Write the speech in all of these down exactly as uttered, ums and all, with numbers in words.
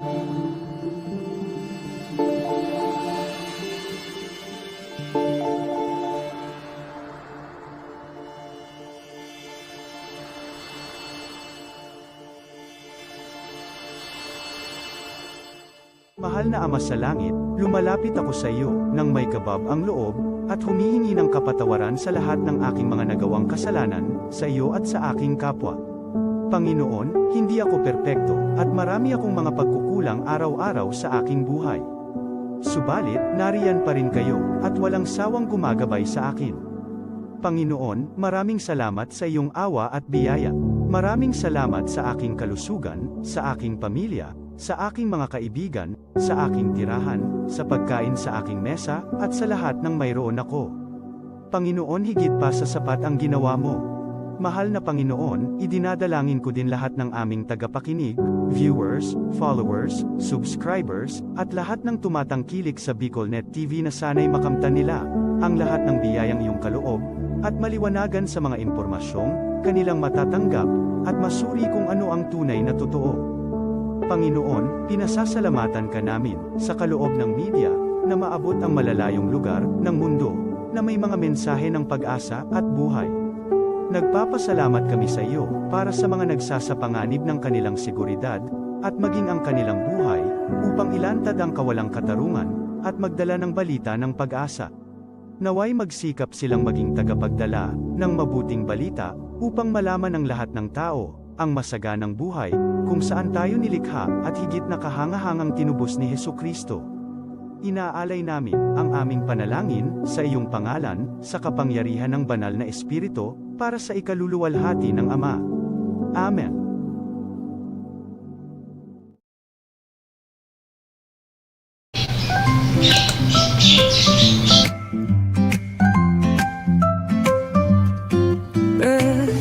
Mahal na Ama sa Langit, lumalapit ako sa iyo nang may kabab ang loob, at humihingi ng kapatawaran sa lahat ng aking mga nagawang kasalanan, sa iyo at sa aking kapwa. Panginoon, hindi ako perpekto, at marami akong mga pagkukulang araw-araw sa aking buhay. Subalit, nariyan pa rin kayo, at walang sawang gumagabay sa akin. Panginoon, maraming salamat sa iyong awa at biyaya. Maraming salamat sa aking kalusugan, sa aking pamilya, sa aking mga kaibigan, sa aking tirahan, sa pagkain sa aking mesa, at sa lahat ng mayroon ako. Panginoon, higit pa sa sapat ang ginawa mo. Mahal na Panginoon, idinadalangin ko din lahat ng aming tagapakinig, viewers, followers, subscribers, at lahat ng tumatangkilik sa BicolNet T V na sana'y makamtan nila ang lahat ng biyayang iyong kaloob, at maliwanagan sa mga impormasyong kanilang matatanggap, at masuri kung ano ang tunay na totoo. Panginoon, pinasasalamatan ka namin sa kaloob ng media na maabot ang malalayong lugar ng mundo na may mga mensahe ng pag-asa at buhay. Nagpapasalamat kami sa iyo para sa mga nagsasapanganib ng kanilang seguridad at maging ang kanilang buhay upang ilantad ang kawalang katarungan at magdala ng balita ng pag-asa. Naway magsikap silang maging tagapagdala ng mabuting balita upang malaman ng lahat ng tao ang masaganang buhay kung saan tayo nilikha at higit na kahangahangang tinubos ni Jesu-Cristo. Inaalay namin ang aming panalangin sa iyong pangalan, sa kapangyarihan ng Banal na Espiritu, para sa ikaluluwalhati ng Ama. Amen.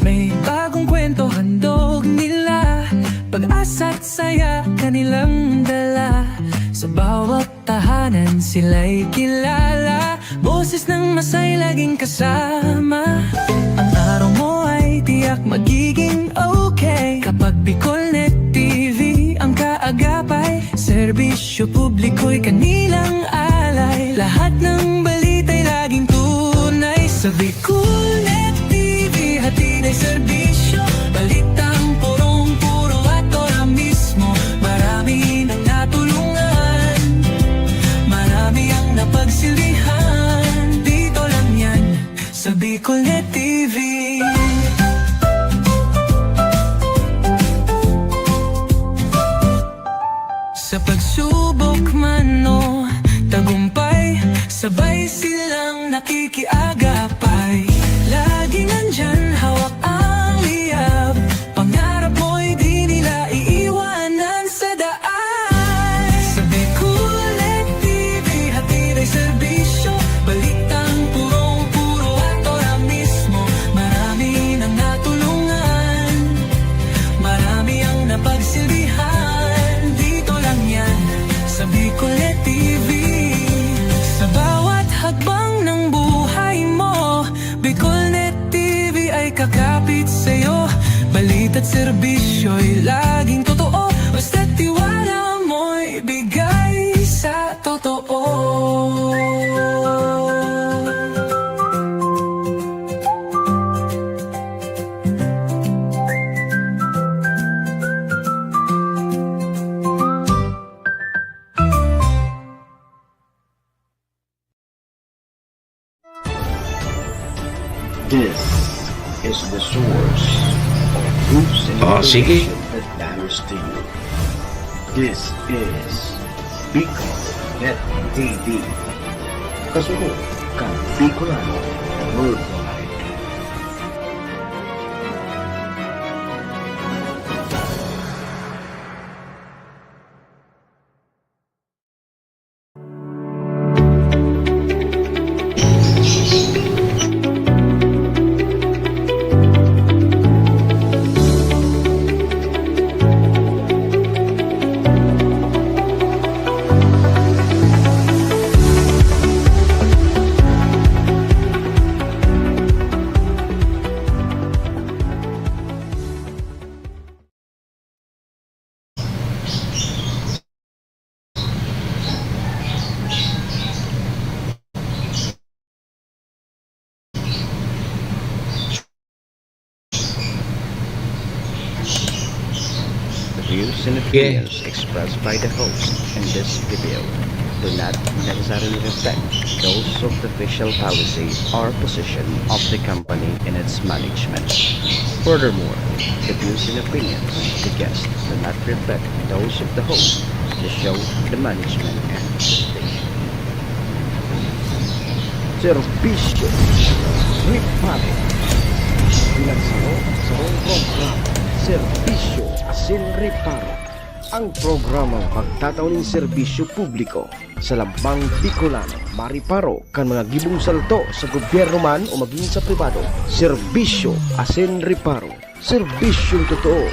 May bagong kwento handog nila, pag-asa't saya kanilang dala. Sa bawat tahanan sila'y kilala, boses ng masay laging kasama. Ang araw mo ay tiyak magiging okay kapag BicolNet T V ang kaagapay. Serbisyo publiko'y kanilang alay, lahat ng balita'y laging tunay. Sa BicolNet T V, hatid ay serbisyo, balitang purong-puro at ora mismo. Marami nang natulungan, marami ang napagsilbihan. Dito lang yan, sa BicolNet T V. Sa pagsubok man o tagumpay, sabay silang nakikiagapay. Laging nandyan, hawak ang liyab, pangarap mo'y di nila iiwanan sa daan. Sa BicolNet T V, hatid ay serbisyo, balitang purong-puro at ora mismo. Marami nang natulungan, marami ang napagsilbihan. Dito lang yan, sa BicolNet T V. Sa bawat hakbang ng buhay mo, BicolNet T V ay kakapit sa'yo. Balita't serbisyo'y laging totoo, basta't tiwala mo'y bigay sa totoo. This is the source of news and Oh, sige. Information that matters to you. This is BicolNet T V. Kasunod kan Bicolano Worldwide. Views and opinions expressed by the host in this video do not necessarily reflect those of the official policy or position of the company and its management. Furthermore, the views and opinions of the guest do not reflect those of the host, the show, the management, and the station. Serbisyo Reparo. Bilang saro, sarong programa, Serbisyo Asin Reparo. Ang programang magtatao nin serbisyo publiko sa lambang Bicolano, mariparo kan mga gibong salto sa gobyerno man o magin sa pribado. Serbisyo Asin Reparo. Serbisyong totoo,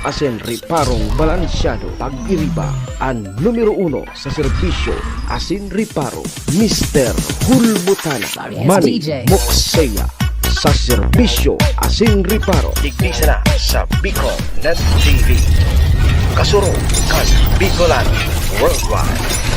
asin reparong balansyado. Pag-iriba, an numero uno sa serbisyo, asin reparo, Mister Hulbutana. Sorry, it's Manny D J. Moksea. Sa serbisyo, asin reparo. Digdi sana sa Bicol Net T V. Kasurog kan Bicolano Worldwide.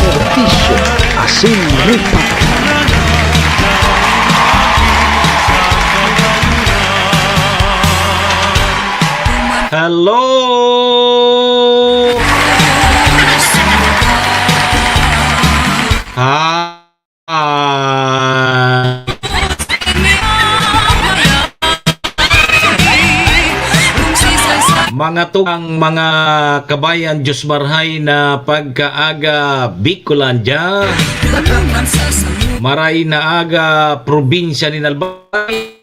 Serbisyo asin reparo. Hello! Hi! Ah. Mga tugang, mga kabayan, Diyos marhay na pagkaaga, Bicolandia. Maray na aga, probinsya nin Albay.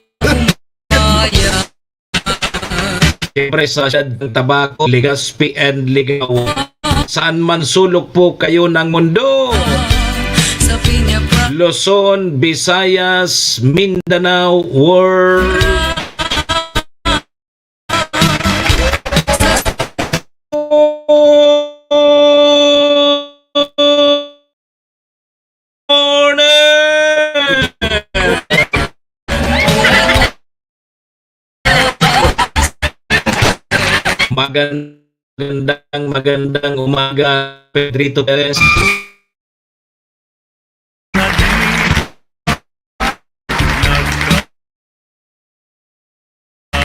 Siyempre sa Siyad ng Tabaco, Legazpi and Ligao. Saan man sulok po kayo ng mundo. Luzon, Visayas, Mindanao, world. Morning! Magandang, magandang umaga, Pedrito Perez.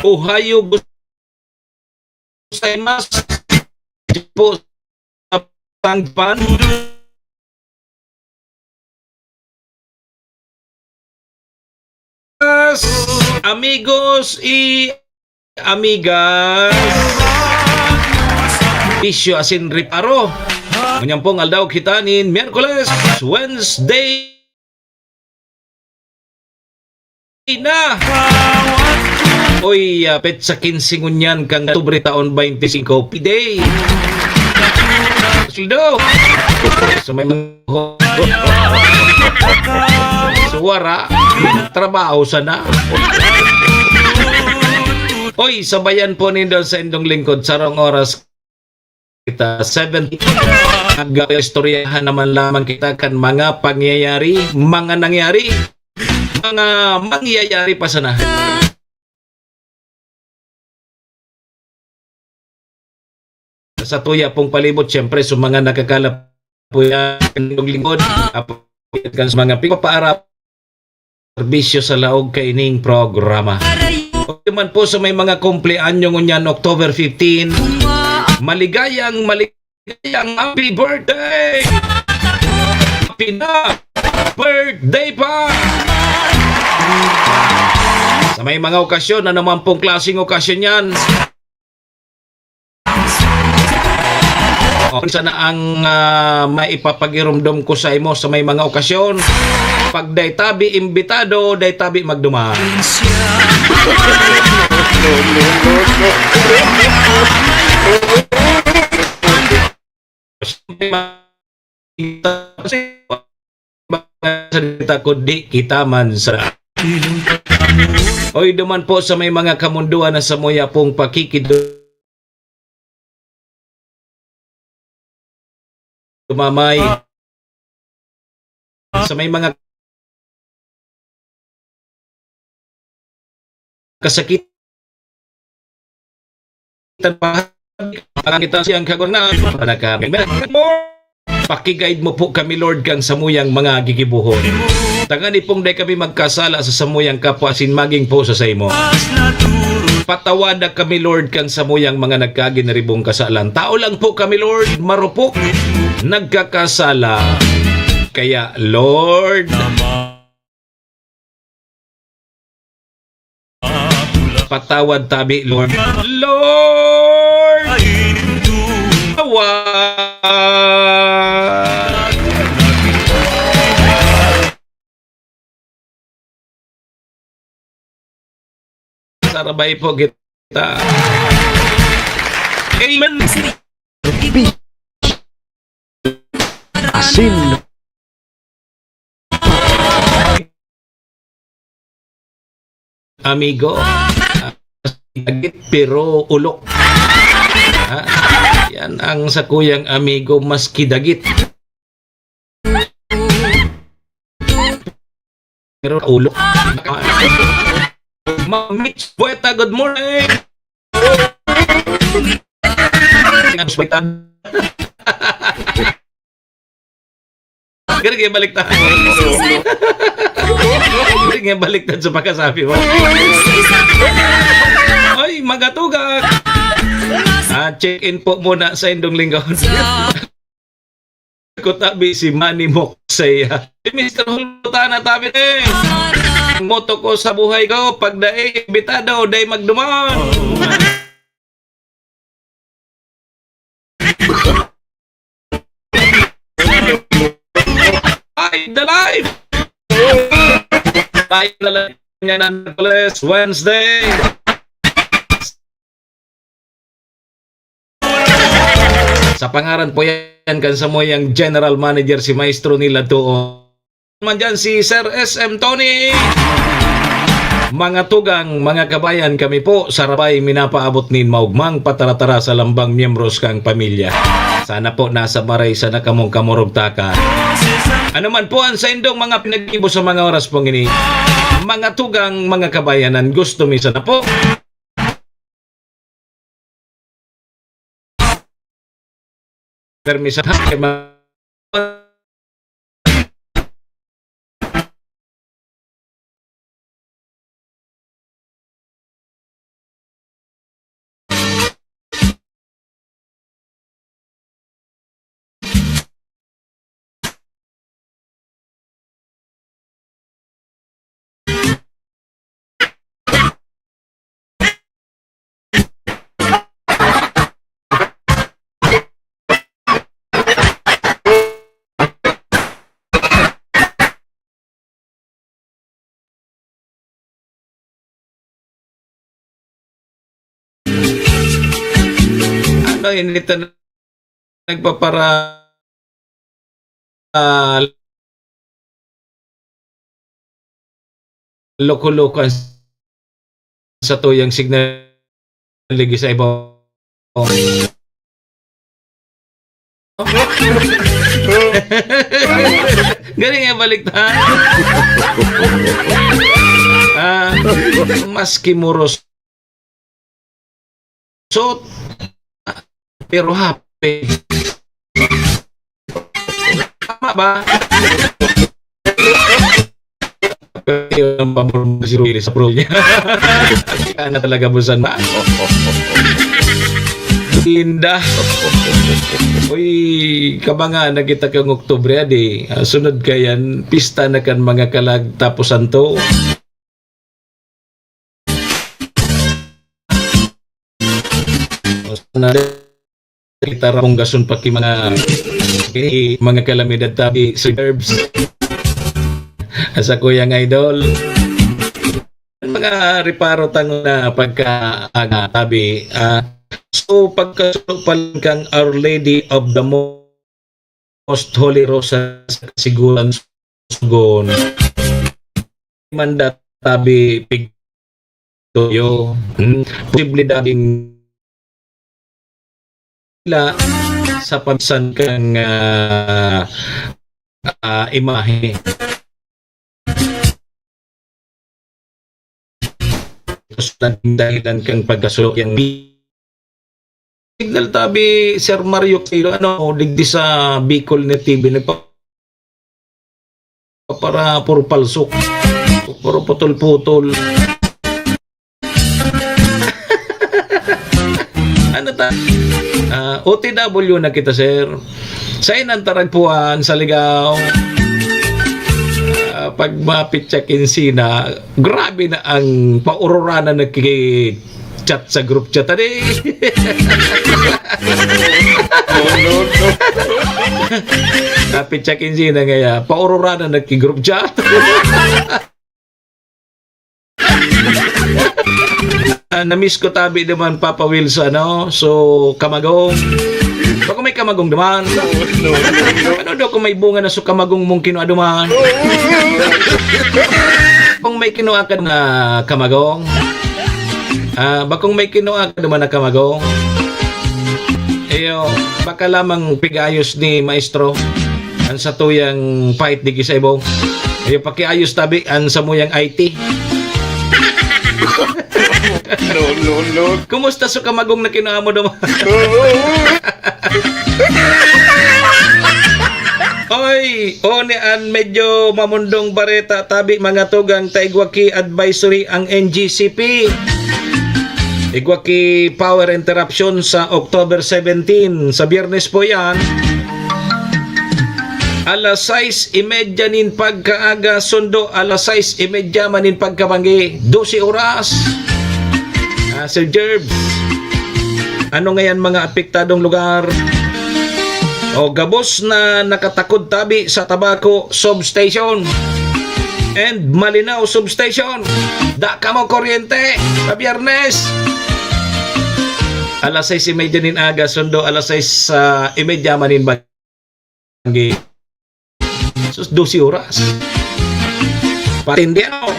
Ohayo gozaimasu po sa Japan. Amigos y amigas, bisyo asin reparo. Ngunyan pong aldaw kita nin Miyerkules, Wednesday na. Oy, ah, petsa quince ngunyan kan Oktubre taon twenty-five, P-Day. Sweldo. Sa may mga suwara, trabaho sana. Oy, sabayan po nindo sa indong lingkod, sarong oras kita, seven. Nag-istoryahan naman lamang kita kan mga pangyayari, mga nangyari, mga mangyayari pa sana. Sa tuya pong palibot, siyempre, sa mga nakakalap po yan, lingkod, apo, kan sa mga pigpapaarap, serbisyo sa laog kaining programa. O man po sa may mga kumpleanyo ngunyan, October fifteen, maligayang, maligayang happy birthday! Happy na! Birthday pa! Sa may mga okasyon, ano man pong klaseng okasyon yan, o, sana ang, ah, maipapagiromdom ko sa imo sa may mga okasyon. Pag dai tabi imbitado, dai tabi magduman. Sa dita, kundi kita man sa, oy, duman po sa may mga kamundoan na samuya pong pakikido-, dumamay. Sa may mga kasakitan pa, pakakita siyang kagurang na panagkamit mo. Paki-guide mo po kami, Lord, kan samuyang mga gigibohon. Tangani pong dai kami magkasala sa samuyang kapwa asin magin po sa saimo. Patawada kami, Lord, kan samuyang mga nagkaginiribong kasalan. Tao lang po kami, Lord, marupok, nagkakasala. Kaya, Lord, patawad tabi, Lord. Lord! Patawad! Sarabay po kita. Amen. Asin. Amigo, ah, dagit pero ulok. Ha? Yan ang sakuyang amigo, maski dagit. Pero ulo. Ma'am Mitch Bueta, good morning. Mitch Bueta. Gani kaya baliktad. Gani kaya baliktad sa pagkasabi mo. Ay, magatugang. Ah, check-in po muna sa indong lingkod. Ko tabi si Manny Moksay. Si Mister Hulutana tabi, eh. Ang motto ko sa buhay ko, pag dai imbitado, dai magduman. Ay, the life! Ay, the life. Yan ang Wednesday. Sa pangaran po yan kan samuyang General Manager, si Maestro Nila Tuo. Man dyan si Sir S M Tony. Mga tugang, mga kabayan, kami po sa Rabay minapaabot nin maugmang pataratara sa lambang miyembros kang pamilya. Sana po nasa maray sana kamong kamurugtakan. Ano man po ang saindong mga pinag-ibo sa mga oras pong ini, mga tugang, mga kabayanan, gusto mi sana po permiso ha, kay ma-, Initan nagpapara-, ah, loko-loko ang satuyang signal ligi sa ibabaw. Galing nga baliktad. Ah, maski moros suot, pero happy. Tama ba? Pero yun ang pabor mo si Ruel sa pro niya. Kaya na talaga, busan ba? Linda. Uy, kabangan na kita kang Oktubre, adi. Ah, sunod kayan, pista na kan mga kalag tapos anto. O, sana kita ra kung gason pa ki mga, ki mga kalamidad tabi, suburbs. Asa ko yang idol? Mga reparo tang na pagkaaga tabi, ah, so, pagkasulo pa lang kang Our Lady of the Mo-, Most Holy Rosary sa Kasiguran, Sugon. Manda tabi pig-, toyo. Hmm, posible dating la sa pamisan kang, ah, ah, imahe. Tapos naging dahilan kang pagkasulo yang signal tabi, Sir Mario Kilo, ano, digdi sa Bicol na T V, nagpa-, para puro palsok. Puro putol-putol. Ano ta? Ah, O T W na kita, sir. Sa Inantaragpuan, sa Ligao. Ah, pag mapitsa kinsina, grabe na ang paururanan na ki-, chat sa group chat, adi. No, no, no. Napitsa kinsina ngaya, paururanan na ki-group chat. Ah, na-miss ko tabi naman, Papa Will, sa ano, so, kamagong. Bako may kamagong naman. No, no, no, no. Ano daw kung may bunga na so kamagong mong kinua duman? Kung may kinua ka na kamagong, ah, bakong may kinua ka duman na kamagong, iyo, baka lamang pigayos ni maestro. Ang satuyang pait digdi sa ibaw. Iyo, pakiayos tabi ang samuyang I T. No, no, no. Kumusta so kamagong na kinua mo duman? Oy, oni an medyo mamundong bareta tabi, mga tugang, ta igwa ki advisory ang N G C P. Igwa ki power interruption sa October seventeen. Sa Biyernes po yan. Alas sais y media nin pagkaaga, sundo alas sais y media man nin pagkabanggi, dose oras. Ah, Sir Jerbs, ano ngayan mga apektadong lugar? O, gabos na nakatakod tabi sa Tabaco Substation and Malinao Substation. Da kamo kuryente sa Biyernes. Alas sais y media nin aga, sundo alas sais y media man nin banggi. Sus, dose oras. Patindi, ano?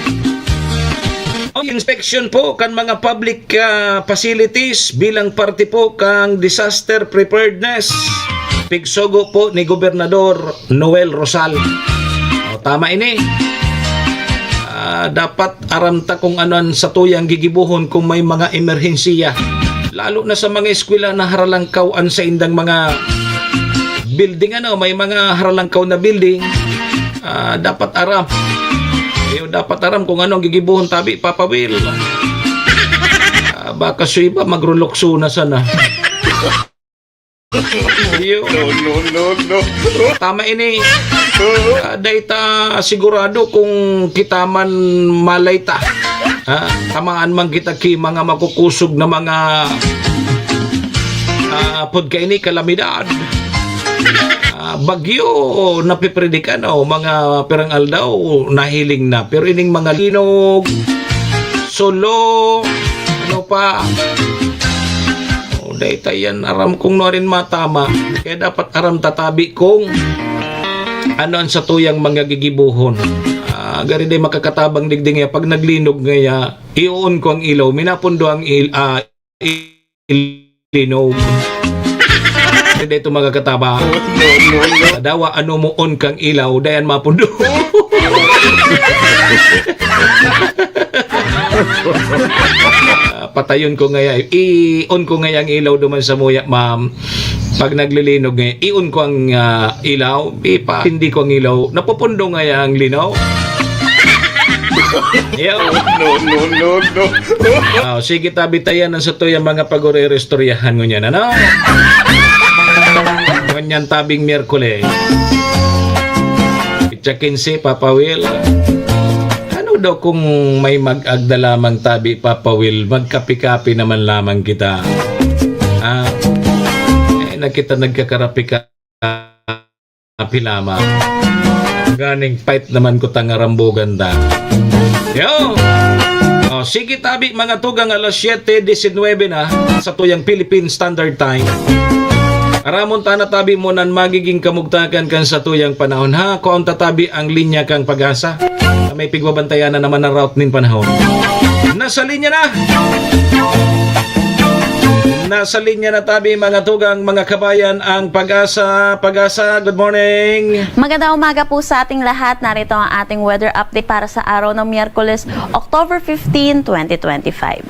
Ang inspection po kan mga public, ah, facilities bilang parte po kang disaster preparedness. Pigsugo po ni Gobernador Noel Rosal. O, tama ini. Ah, dapat aram ta kung ano an satuyang gigibohon kung may mga emerhensiya. Lalo na sa mga eskwela na haralangkaw an saindang mga building, ano, may mga haralangkaw na building. Ah, dapat aram. Iyo, dapat aram kung ano ang gigibohon tabi, Papa Will. Ah, baka sa iba, magrulukso na sana. Iyo. No, no, no, no. Tama ini. Ah, dai ta sigurado kung kita man malay ta. Ha? Tamaan man kita ki mga makukusog na mga, ah, apod kaini, kalamidad. Ah, bagyo, napipredikan, o, mga pirang aldaw, nahiling na. Pero ining mga linog, sulo, ano pa? O, Dai ta yan aram kung nuarin matama. Kaya dapat aram ta tabi kung ano an satuyang mga gigibohon. Ah, gari dai makakatabang digdi ngaya pag naglinog ngaya, iuon ko ang ilaw, minapundo ang il-, ah, il-, linog. Dai ito makakatabang. Dawa, ano mo on kang ilaw, dayan mapundo. Ah, patayon ko ngaya, i-on ko ngaya ang ilaw duman samuya, ma'am. Pag naglilinog ngaya, i-on ko ang, ah, ilaw, ipa-, hindi ko ang ilaw, napupundo ngaya ang linaw. Yo. No, no, no, no. Ah, sige, tabi ta yan ang satuyang mga pag-uri-uri istoryahan ngunyan, ano? Ngunyan tabing Miyerkules. Petsa quince, Papa Will. Ano daw kung may mag-agda lamang tabi, Papa Will, magkape-kape naman lamang kita. Ah, eh, na kita nagkakarape-kape lamang. Ganing fight naman ko tangarambugan ta. Yo! Oh, sige tabi, mga tugang, alas siyete disinwebe na sa tuyang Philippine Standard Time. Aramon ta na tabi mo nan magiging kamugtakan kan sa tuyang panahon, ha? Kuhaon ta tabi ang linya kang Pag-asa. May pigbabantayan na naman ang route nin panahon. Nasa linya na! Nasa linya na tabi, mga tugang, mga kabayan, ang Pag-asa. Pag-asa, good morning! Magandang umaga po sa ating lahat. Narito ang ating weather update para sa araw ng Miyerkules, October fifteen, twenty twenty-five.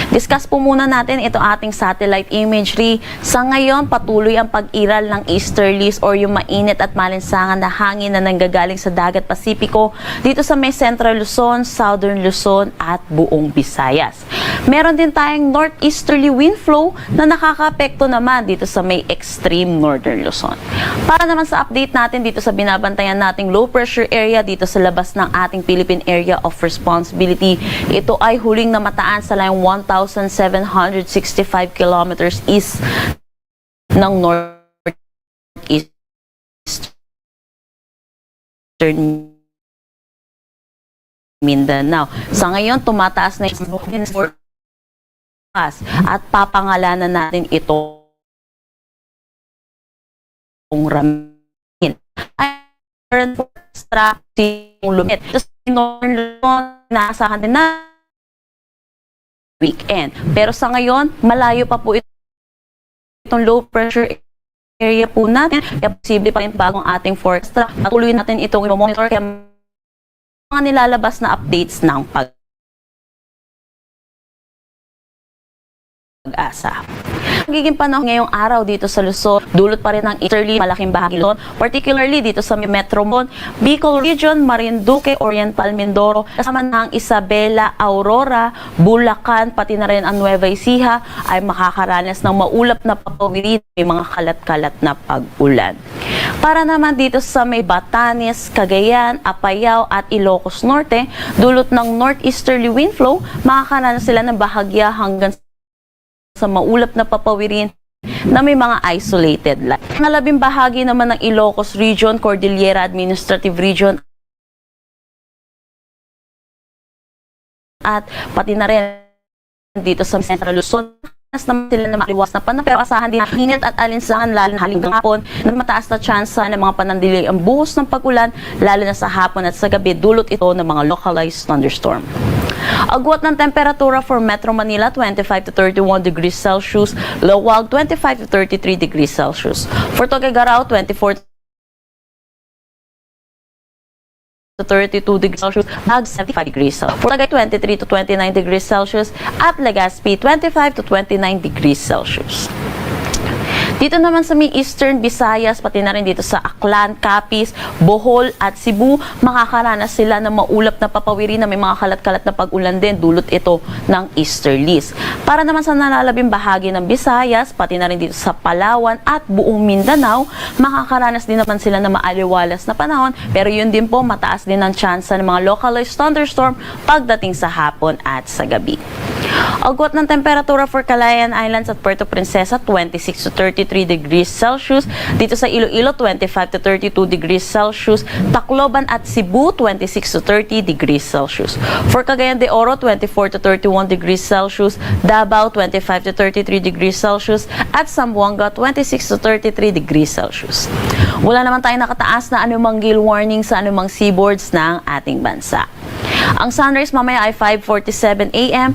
Discuss po muna natin ito ating satellite imagery. Sa ngayon, patuloy ang pag-iral ng easterlies or yung mainit at malinsangan na hangin na nanggagaling sa Dagat Pasipiko dito sa may Central Luzon, Southern Luzon at buong Visayas. Meron din tayong northeasterly wind flow na nakakaapekto naman dito sa may extreme northern Luzon. Para naman sa update natin dito sa binabantayan nating low pressure area dito sa labas ng ating Philippine Area of Responsibility, ito ay huling namataan sa layong one thousand seven hundred sixty-five kilometers east ng northeastern Mindanao. Sa ngayon, tumataas na yung forecast at papangalanan natin itong ramin. Ay, current forecast track, si lumit. Tapos, yung northern Luzon, inaasahan din na weekend. Pero sa ngayon, malayo pa po itong low pressure area po natin. Kaya posible pa rin bago ang ating forecast. Patuloy natin itong i-monitor. Kaya mga nilalabas na updates ng pag-, Pag-asa. Magiging panahon ngayong araw dito sa Luzon, dulot pa rin ng easterly, malaking bahagi Luzon, particularly dito sa Metro Mon, Bicol Region, Marinduque, Oriental Mindoro, kasama na ang Isabela, Aurora, Bulacan, pati na rin ang Nueva Ecija ay makakaranas ng maulap na papawirin, may mga kalat-kalat na pag-ulan. Para naman dito sa may Batanes, Cagayan, Apayao at Ilocos Norte, dulot ng northeasterly wind flow, makakaranas sila ng bahagya hanggang sa maulap na papawirin na may mga isolated light. Nalabing bahagi naman ng Ilocos Region, Cordillera Administrative Region at pati na rin dito sa Central Luzon, mas naman sila na maliwas na panahon, pero asahan din ang init at alinsangan, lalo na haling hapon, na mataas na tsansa ng mga panandaliang buhos ng pag-ulan, lalo na sa hapon at sa gabi, dulot ito ng mga localized thunderstorm. Agwat ng temperatura for Metro Manila, twenty-five to thirty-one degrees Celsius, Laoag, twenty-five to thirty-three degrees Celsius. For Tuguegarao, twenty-four to thirty-two degrees Celsius, Naga, seventy-five degrees Celsius. For Tagaytay, twenty-three to twenty-nine degrees Celsius, at Legazpi, twenty-five to twenty-nine degrees Celsius. Dito naman sa may Eastern Visayas, pati na rin dito sa Aklan, Capiz, Bohol at Cebu, makakaranas sila ng maulap na papawirin na may mga kalat-kalat na pag-ulan din, dulot ito ng easterlies. Para naman sa nalalabing bahagi ng Visayas, pati na rin dito sa Palawan at buong Mindanao, makakaranas din naman sila ng maaliwalas na panahon, pero yun din po, mataas din ang tsansa ng mga localized thunderstorm pagdating sa hapon at sa gabi. Agwat ng temperatura for Calayan Islands at Puerto Princesa, twenty-six to thirty-three degrees Celsius. Dito sa Iloilo, twenty-five to thirty-two degrees Celsius. Tacloban at Cebu, twenty-six to thirty degrees Celsius. For Cagayan de Oro, twenty-four to thirty-one degrees Celsius. Davao, twenty-five to thirty-three degrees Celsius. At Zamboanga, twenty-six to thirty-three degrees Celsius. Wala naman tayong nakataas na anumang gale warning sa anumang seaboards ng ating bansa. Ang sunrise mamaya ay five forty-seven A M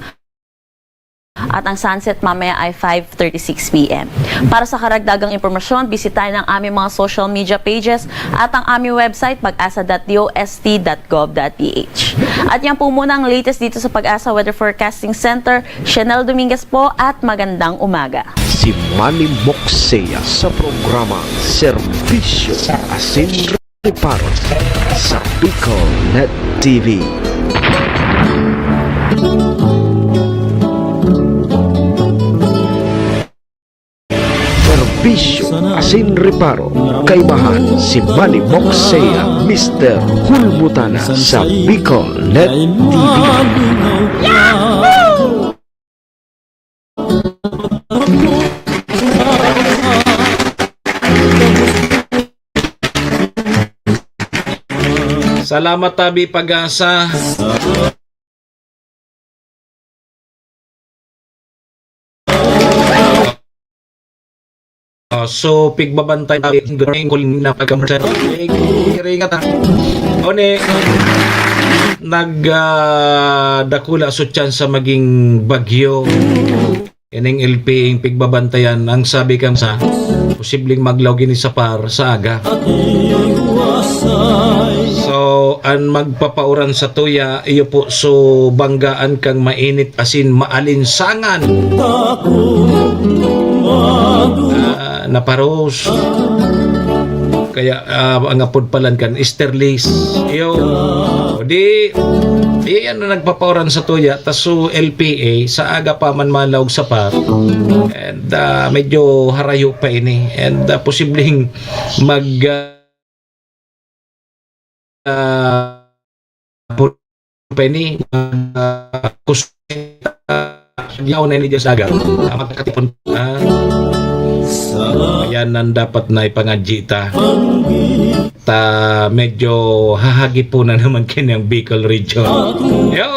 at ang sunset mamaya ay five thirty-six P M. Para sa karagdagang impormasyon, bisitahin ang aming mga social media pages at ang aming website, pag asa dot D O S T dot gov dot P H. At yan po muna ang latest dito sa Pag-asa Weather Forecasting Center. Chanel Dominguez po at magandang umaga. Si Manny Moksea sa programa Serbisyo Asin Reparo sa Bicol Net T V. Serbisyo Asin Reparo, kaibahan si Manny Moksea, Mister Hulbutana sa Bicol Net T V. Salamat, Tabi Pag-asa. Oh, so, pigbabantay natin, gano'n yung kuling na pagkamersyal. Eh, ringat, ah. O, ni, nag, ah, dakula so tsansa maging bagyo. Ining L P A ang pigbabantayan, ang sabi kan sa, posibleng maglaog ini sa par sa aga. So, an magpapauran sa tuya, iyo po, so, banggaan kang mainit asin maalinsangan. Ah, naparos. Kaya, ah, ang apod palan kan, Easterlies. Iyo. O di, iyan na nagpapauran sa tuya, ta so L P A, sa aga pa man malaog sa par. And, ah, medyo harayo pa ini. And, ah, posibleng mag, ah, ah, pa ini, ah, kus-, ah, yaon na ini dyan sa aga. Ah, magkakatipon, ah. Ayan ang dapat na ipangadji ta. Ta, medyo hahagipon na naman kanyang Bicol region. Yo!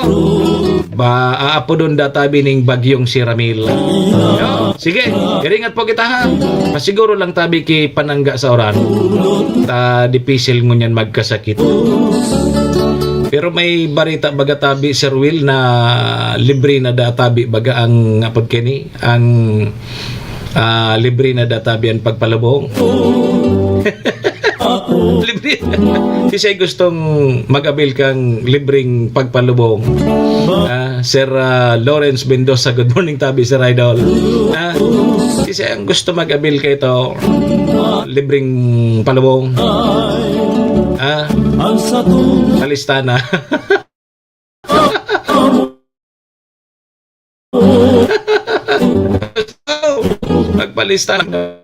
Ba, aapodon da tabi ning bagyong si Ramil. Yo! Sige, iringat po kita, ha. Pasiguro lang tabi ki panangga sa uran. Ta, dipisil ngunyan magkasakit. Pero may barita baga tabi, Sir Will, na libre na da tabi baga ang apod kini, ang, ah, libre na da tabi ang pagpalubong. Libre. Siya gustong mag-avail kang libreng pagpalubong. Ah, Sir, ah, Lawrence Mendoza, good morning tabi, Sir Idol. Ah, siya ang gusto mag-avail kay ito, libreng palubong. Ah, alista na. Magpalista na.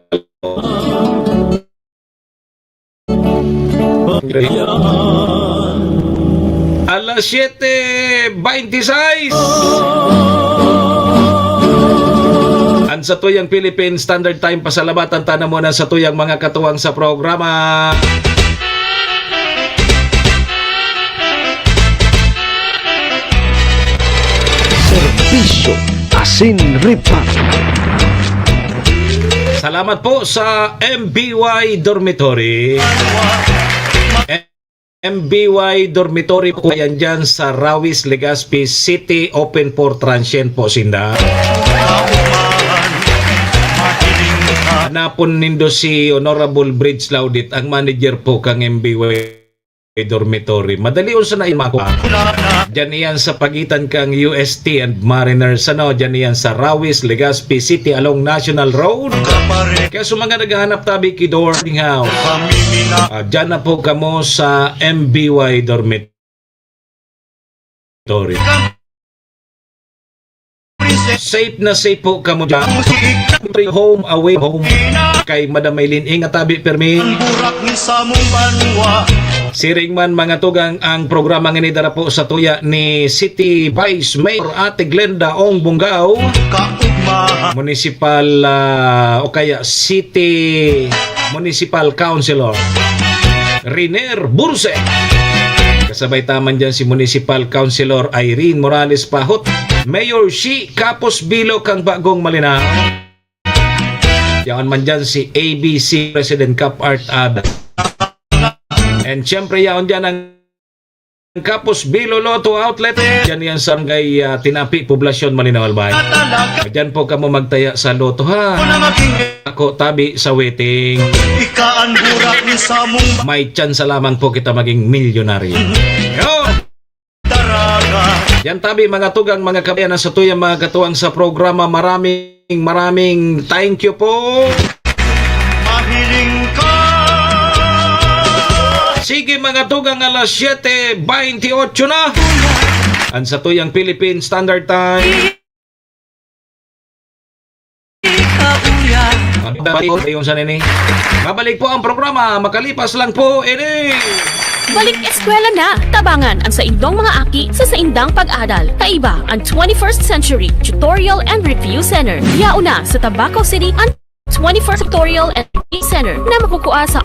Alas siyete veintiseis. An satuyang Philippine Standard Time, pasalamatan ta na muna satuyang mga katuwang sa programa. Serbisyo asin reparo. Salamat po sa M B Y Dormitory. M B Y Dormitory po yan dyan sa Rawis, Legazpi City, open for transient po sinda. Hanapon nindo si Honorable Bridge Laudit, ang manager po kang M B Y Dormitory. Madali unsa na imakuha. Diyan iyan sa pagitan kang U S T and Mariners, ano, diyan iyan sa Rawis, Legazpi City along National Road. Kaya sa mga naghahanap tabi ki boarding house, ah, diyan na po kamo sa M B Y Dormitory. Safe na safe po kamo dyan. Home away home. Kay Madam Maylin, ingat tabi, permi. Ang burak ni samong banwa. Siring man, mga tugang, ang programa ngini dara po sa tuya ni City Vice Mayor Ate Glenda Ong Bungao, Kaugmahan. Municipal, ah, o kaya City Municipal Councilor Riner Burse. Kasabay ta man dyan si Municipal Councilor Irene Morales Pahot, Mayor Shi Kapos Bilo kang Bagong Malinao. Yaon man dyan si A B C President Cap Art Abela. And syempre, yaon dyan ang Kapos Bilo Lotto Outlet. Dyan yan sa Barangay, ah, Tinapi, Poblacion, Malinao, Albay. Dyan po kamo magtaya sa Lotto, ha? Ako, tabi sa waiting. Ika an burak ni samong May tsansa lamang po kita maging milyonaryo. Yo! Daraga. Yan tabi, mga tugang, mga kabayan, sa tuyang mga katuwang sa programa. Maraming, maraming thank you po. Mahiling ka. Sige, mga tugang, alas siyete baynte otso na. Ang sa tuyang Philippine Standard Time. Ano ba yung sa nini? Mabalik po ang programa, makalipas lang po, ini. Balik eskwela na! Tabangan ang saindong mga aki sa saindang pag-adal. Kaiba ang twenty-first Century Tutorial and Review Center. Yaon na sa Tabaco City ang twenty-first Tutorial and Review Center na makukua sa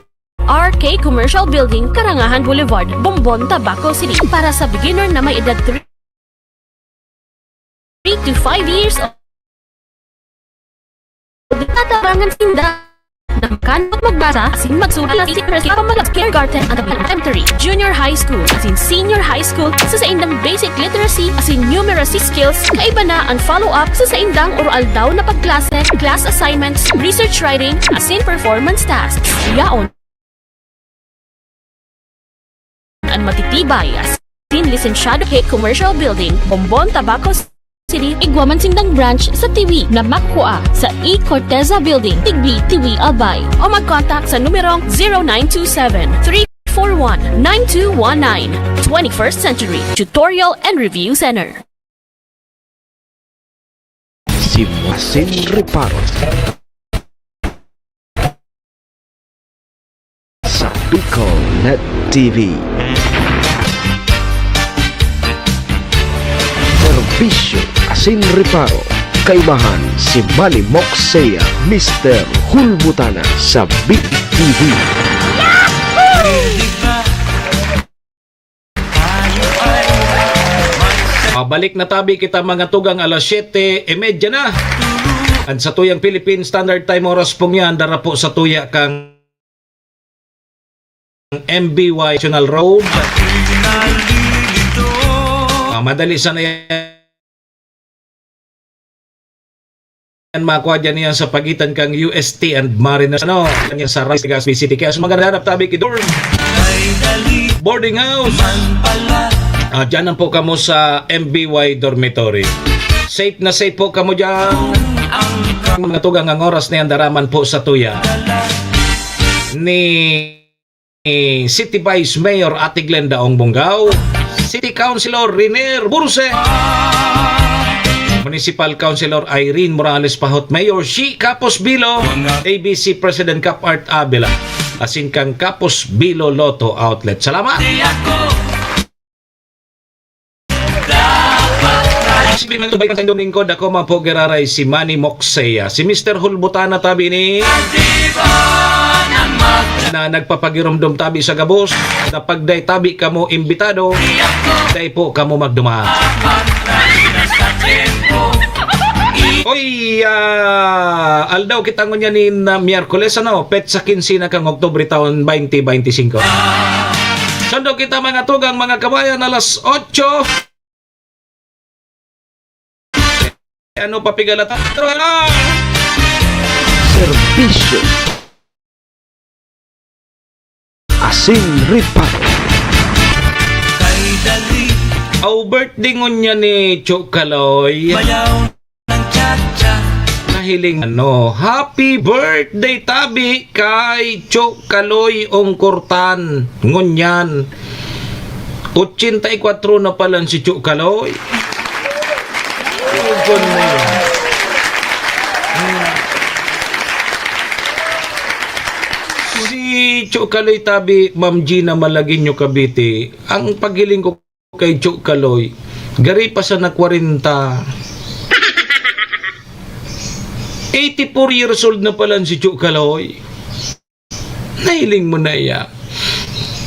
R K Commercial Building, Karangahan Boulevard, Bombon, Tabaco City. Para sa beginner na may edad three to five years old. Tatabangan sinda na makan at magbasa, asin magsulat, asin literacy, pamalabs, kindergarten, at elementary, junior high school, asin senior high school, sa saindang basic literacy, asin numeracy skills, kaiba na ang follow-up sa saindang oro-aldaw na pagklase, class assignments, research writing, asin performance tasks. Yaon. An matitibay asin lisensyado K Commercial Building, Bombon, Tabaco City, igwa man sindang branch sa Tiwi na makua sa E Corteza Building, Tigbi, Tiwi, Albay. O mag-contact sa numerong zero nine two seven, three four one, nine two one nine. Twenty-first Century Tutorial and Review Center. Si Asin Reparo sa Bicol Net T V. Serbisyo asin reparo. Kaibahan si Manny Moxea, Mister Hulbutana sa Big T V. Pabalik na tabi kita, mga tugang, alas siyete y media na. At sa tuyang Philippine Standard Time, oras pong yan, dara po sa tuya kang M B Y National Road. Ah, madali sana yan. Yan, makuha dyan yan sa pagitan kang U S T and Marinas. Ano? Yan sa Rice Gas City. Kaya sa mga naghahanap tabi, kidor. Boarding house. Ah, dyan lang po kamo sa M B Y Dormitory. Safe na safe po kamo dyan. Mga tugang, ang oras na yan, dara man po sa tuya ni City Vice Mayor Ate Glenda Ong Bungao, City Councilor Riner Burse, Municipal Councilor Irene Morales Pahot, Mayor Shi Kapos Bilo, A B C President Cap Art Abela, asin kang Kapos Bilo Lotto Outlet. Salamat! Siyempre, mga tubay kan saindong lingkod, ako man po giraray si Manny Moxea. Si Mister Hulbutana tabi ni na nagpapagiromdom tabi sa gabos. Kapag day tabi kamo imbitado, day po kamo magduman. Oy, ah, aldaw kita ngunyan ni na Miyerkules, ano, petsa kinse na kang Oktubre taon twenty twenty-five. Sundo kita, mga tugang, mga kabayan, alas otso. Ano pa pigalata? Pero ano? Serbisyo. Asin reparo. Aw, birthday ngunyan ni Chokaloy. Bayaw ng cha-cha. Nahiling, ano, happy birthday tabi kay Chokaloy Ongkortan ngunyan. Ochenta y kwatro na pala si Chokaloy. Tugon mo yun. Hmm. Si Cho Kaloy tabi, Ma'am Gina Malagueño, Cavite, ang paghiling ko kay Cho Kaloy, gari pa sana kwarenta. Eighty-four years old na pala si Cho Kaloy. Nahiling mo na iya.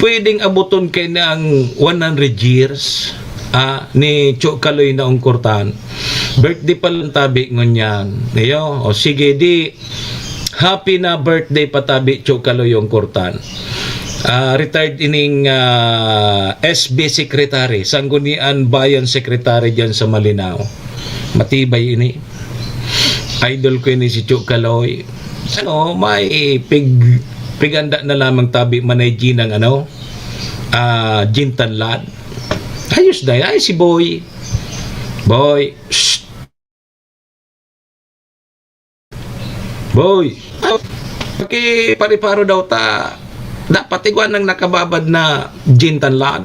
Pwedeng abuton kaiyan ang one hundred years, ah, ni Cho Kaloy na ungkurtan. Birthday pa lang tabi ngunyan. Iyo, o sige, di, happy na birthday pa tabi, Cho Kaloy ungkurtan. Ah, retired ining, ah, S B secretary, Sanggunian Bayan Secretary diyan sa Malinao. Matibay ini. Idol ko ini si Cho Kaloy. Ano, may pig-, piganda na lamang tabi, Manay G ng ano, ah, Gintanlad. Ayos na, ay si Boy. Boy. Shh. Boy. Paki-pare-paro daw ta. Dapat igwa nang nakababad na Gintanlad.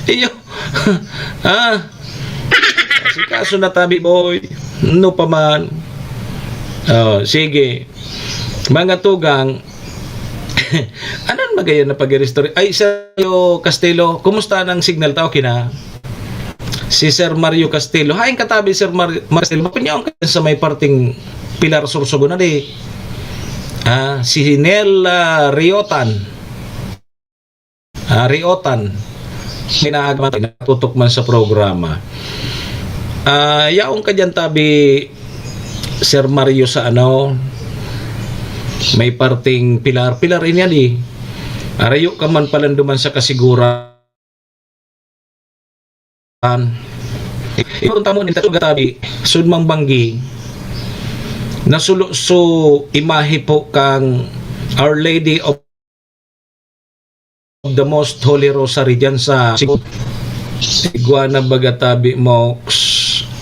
Iyo. Ah. Asikaso na tabi, Boy. Ano pa man? Oh, sige. Mga tugang, anon magayon na pag-restore? Ay, Sergio Castelo, kumusta na ang signal ta? Okay na? Si Sir Mario Castelo. Hain ka tabi, Sir Mar-, Mar Castelo? Makunyaon ka sa may parteng Pilar, Sorsogon na di. Ah, si Nel, ah, Riotan. Ah, Riotan. Pinaagmat, natutok man sa programa. Ah, yaon ka diyan tabi, Sir Mario, sa ano, may parteng Pilar. Pilar, inya di. Arayo ka man palanduman sa kasiguran. Ipunta mo nin tabi, sud mang banggi, nasulo so imahe po kan Our Lady of the Most Holy Rosary diyan sa Cebu. Igwa na baga tabi, Mox,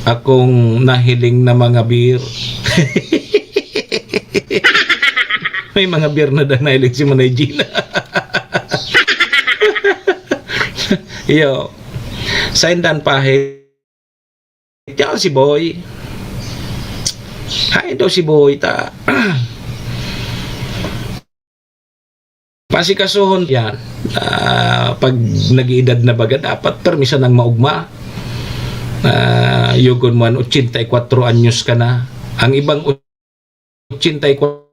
akong nahiling na mga beer. May mga beer na daw nahiling si Manay Gina. Iyo. Sa indan pa, he. Diyan si Boy. Hain daw si Boy, ta. Pasikasuhon yan. Ah, pag nag-iidad na baga, dapat permisan ng maugma. Ah, yugon mo, an ochenta y cuatro anyos ka na. Ang ibang ochenta y cuatro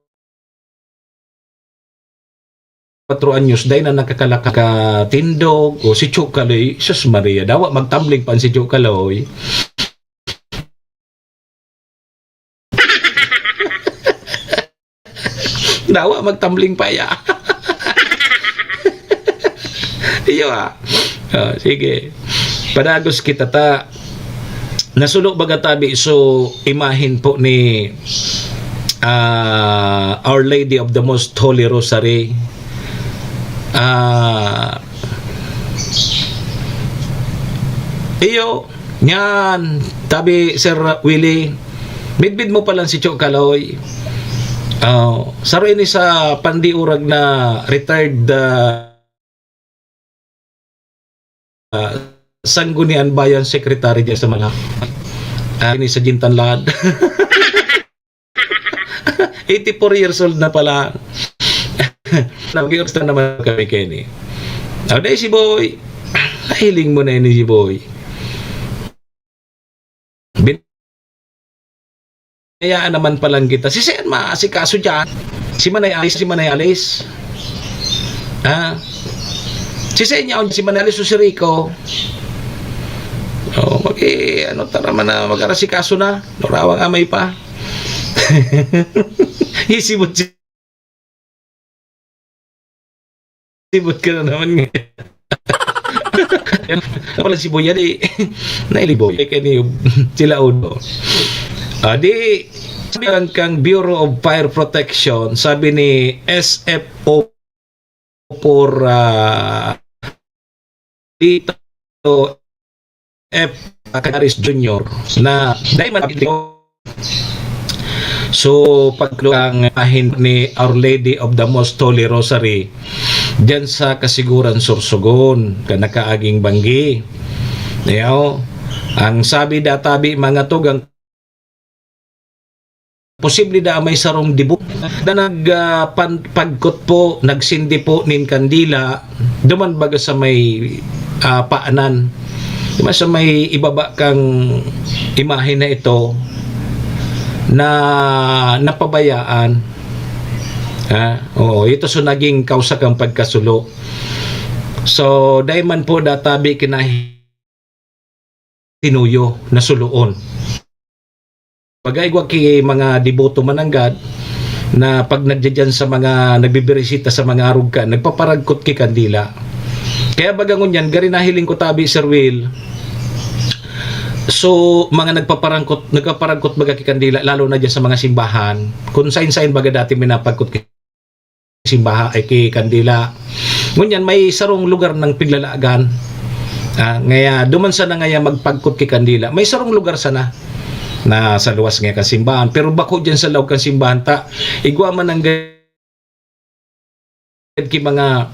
anyos, dai na nakakalakad, katindog, o si Chokaloy, sus Maria, dawa magtambling pa an si Chokaloy. Dawa magtambling pa iya. Iyo, ah. Oh, sige. Padagos kita ta. Nasulo baga tabi so imahen po ni, ah, Our Lady of the Most Holy Rosary. Ah, iyo, nyan, tabi, Sir Willie, midbid mo pa lang si Cho Kaloy. Oh, saro ini sa pandiurag na retired, ah, ah, Sanggunian Bayan Secretary diyan sa Manila. Ah, ini sa Gintanlad. Eighty-four years old na pala. Nag-iorista naman kami, Kenny. Ah, dai si Boy. Nahiling mo na ini si Boy. Bin-, Kaya naman palang kita. Si Sen maasikaso dyan. Si Manay Alice, si Manay Alice. Ha? Si Sen yaon, si Manay Alice o si Rico. Oh, mag-, eh, ano, tara man na mag-arasikaso na. Lurawang amay pa. Isibot si Sibot ka na naman nga. Wala si Boy, di. Nailiboy. Kaya ni sila uno. Ah, di, sabi lang kang Bureau of Fire Protection, sabi ni S F O for, ah, Tito F. Cacaris Junior na dai man. So, paglugang ahin ni Our Lady of the Most Holy Rosary, diyan sa Kasiguran, Sorsogon, kan nakaaging banggi. Yaw, ang sabi databi, mga tugang posible da may sarong dibo na nag, ah, pan-, pagkot po, nagsindi po nin kandila, duman baga sa may, ah, paanan. Diba, sa may ibaba kang imahe na ito na napabayaan. Ha? Oo, ito so naging kausa kang pagkasulo. So, dai man po databi kinahi-, tinuyo na suloon. Pag-aigwa ki mga deboto mananggad na pag nagdidiyan sa mga nagbibirisita sa mga arog ka, nagpaparagkot ki kandila. Kaya baga ngunyan, gari nahiling ko tabi, Sir Will. So, mga nagpaparangkot, nagpaparagkot baga ki kandila, lalo na diyan sa mga simbahan. Kung sain-sain baga dati minapagkot ki simbaha, ay ki kandila. Ngunyan, may sarong lugar nang piglalagan. Ah, ngaya, duman sana ngaya magpagkot ki kandila. May sarong lugar sana na sa luwas ngaya kan simbahan. Pero bako diyan sa laog kan simbahan ta, igwa man ang gad ki mga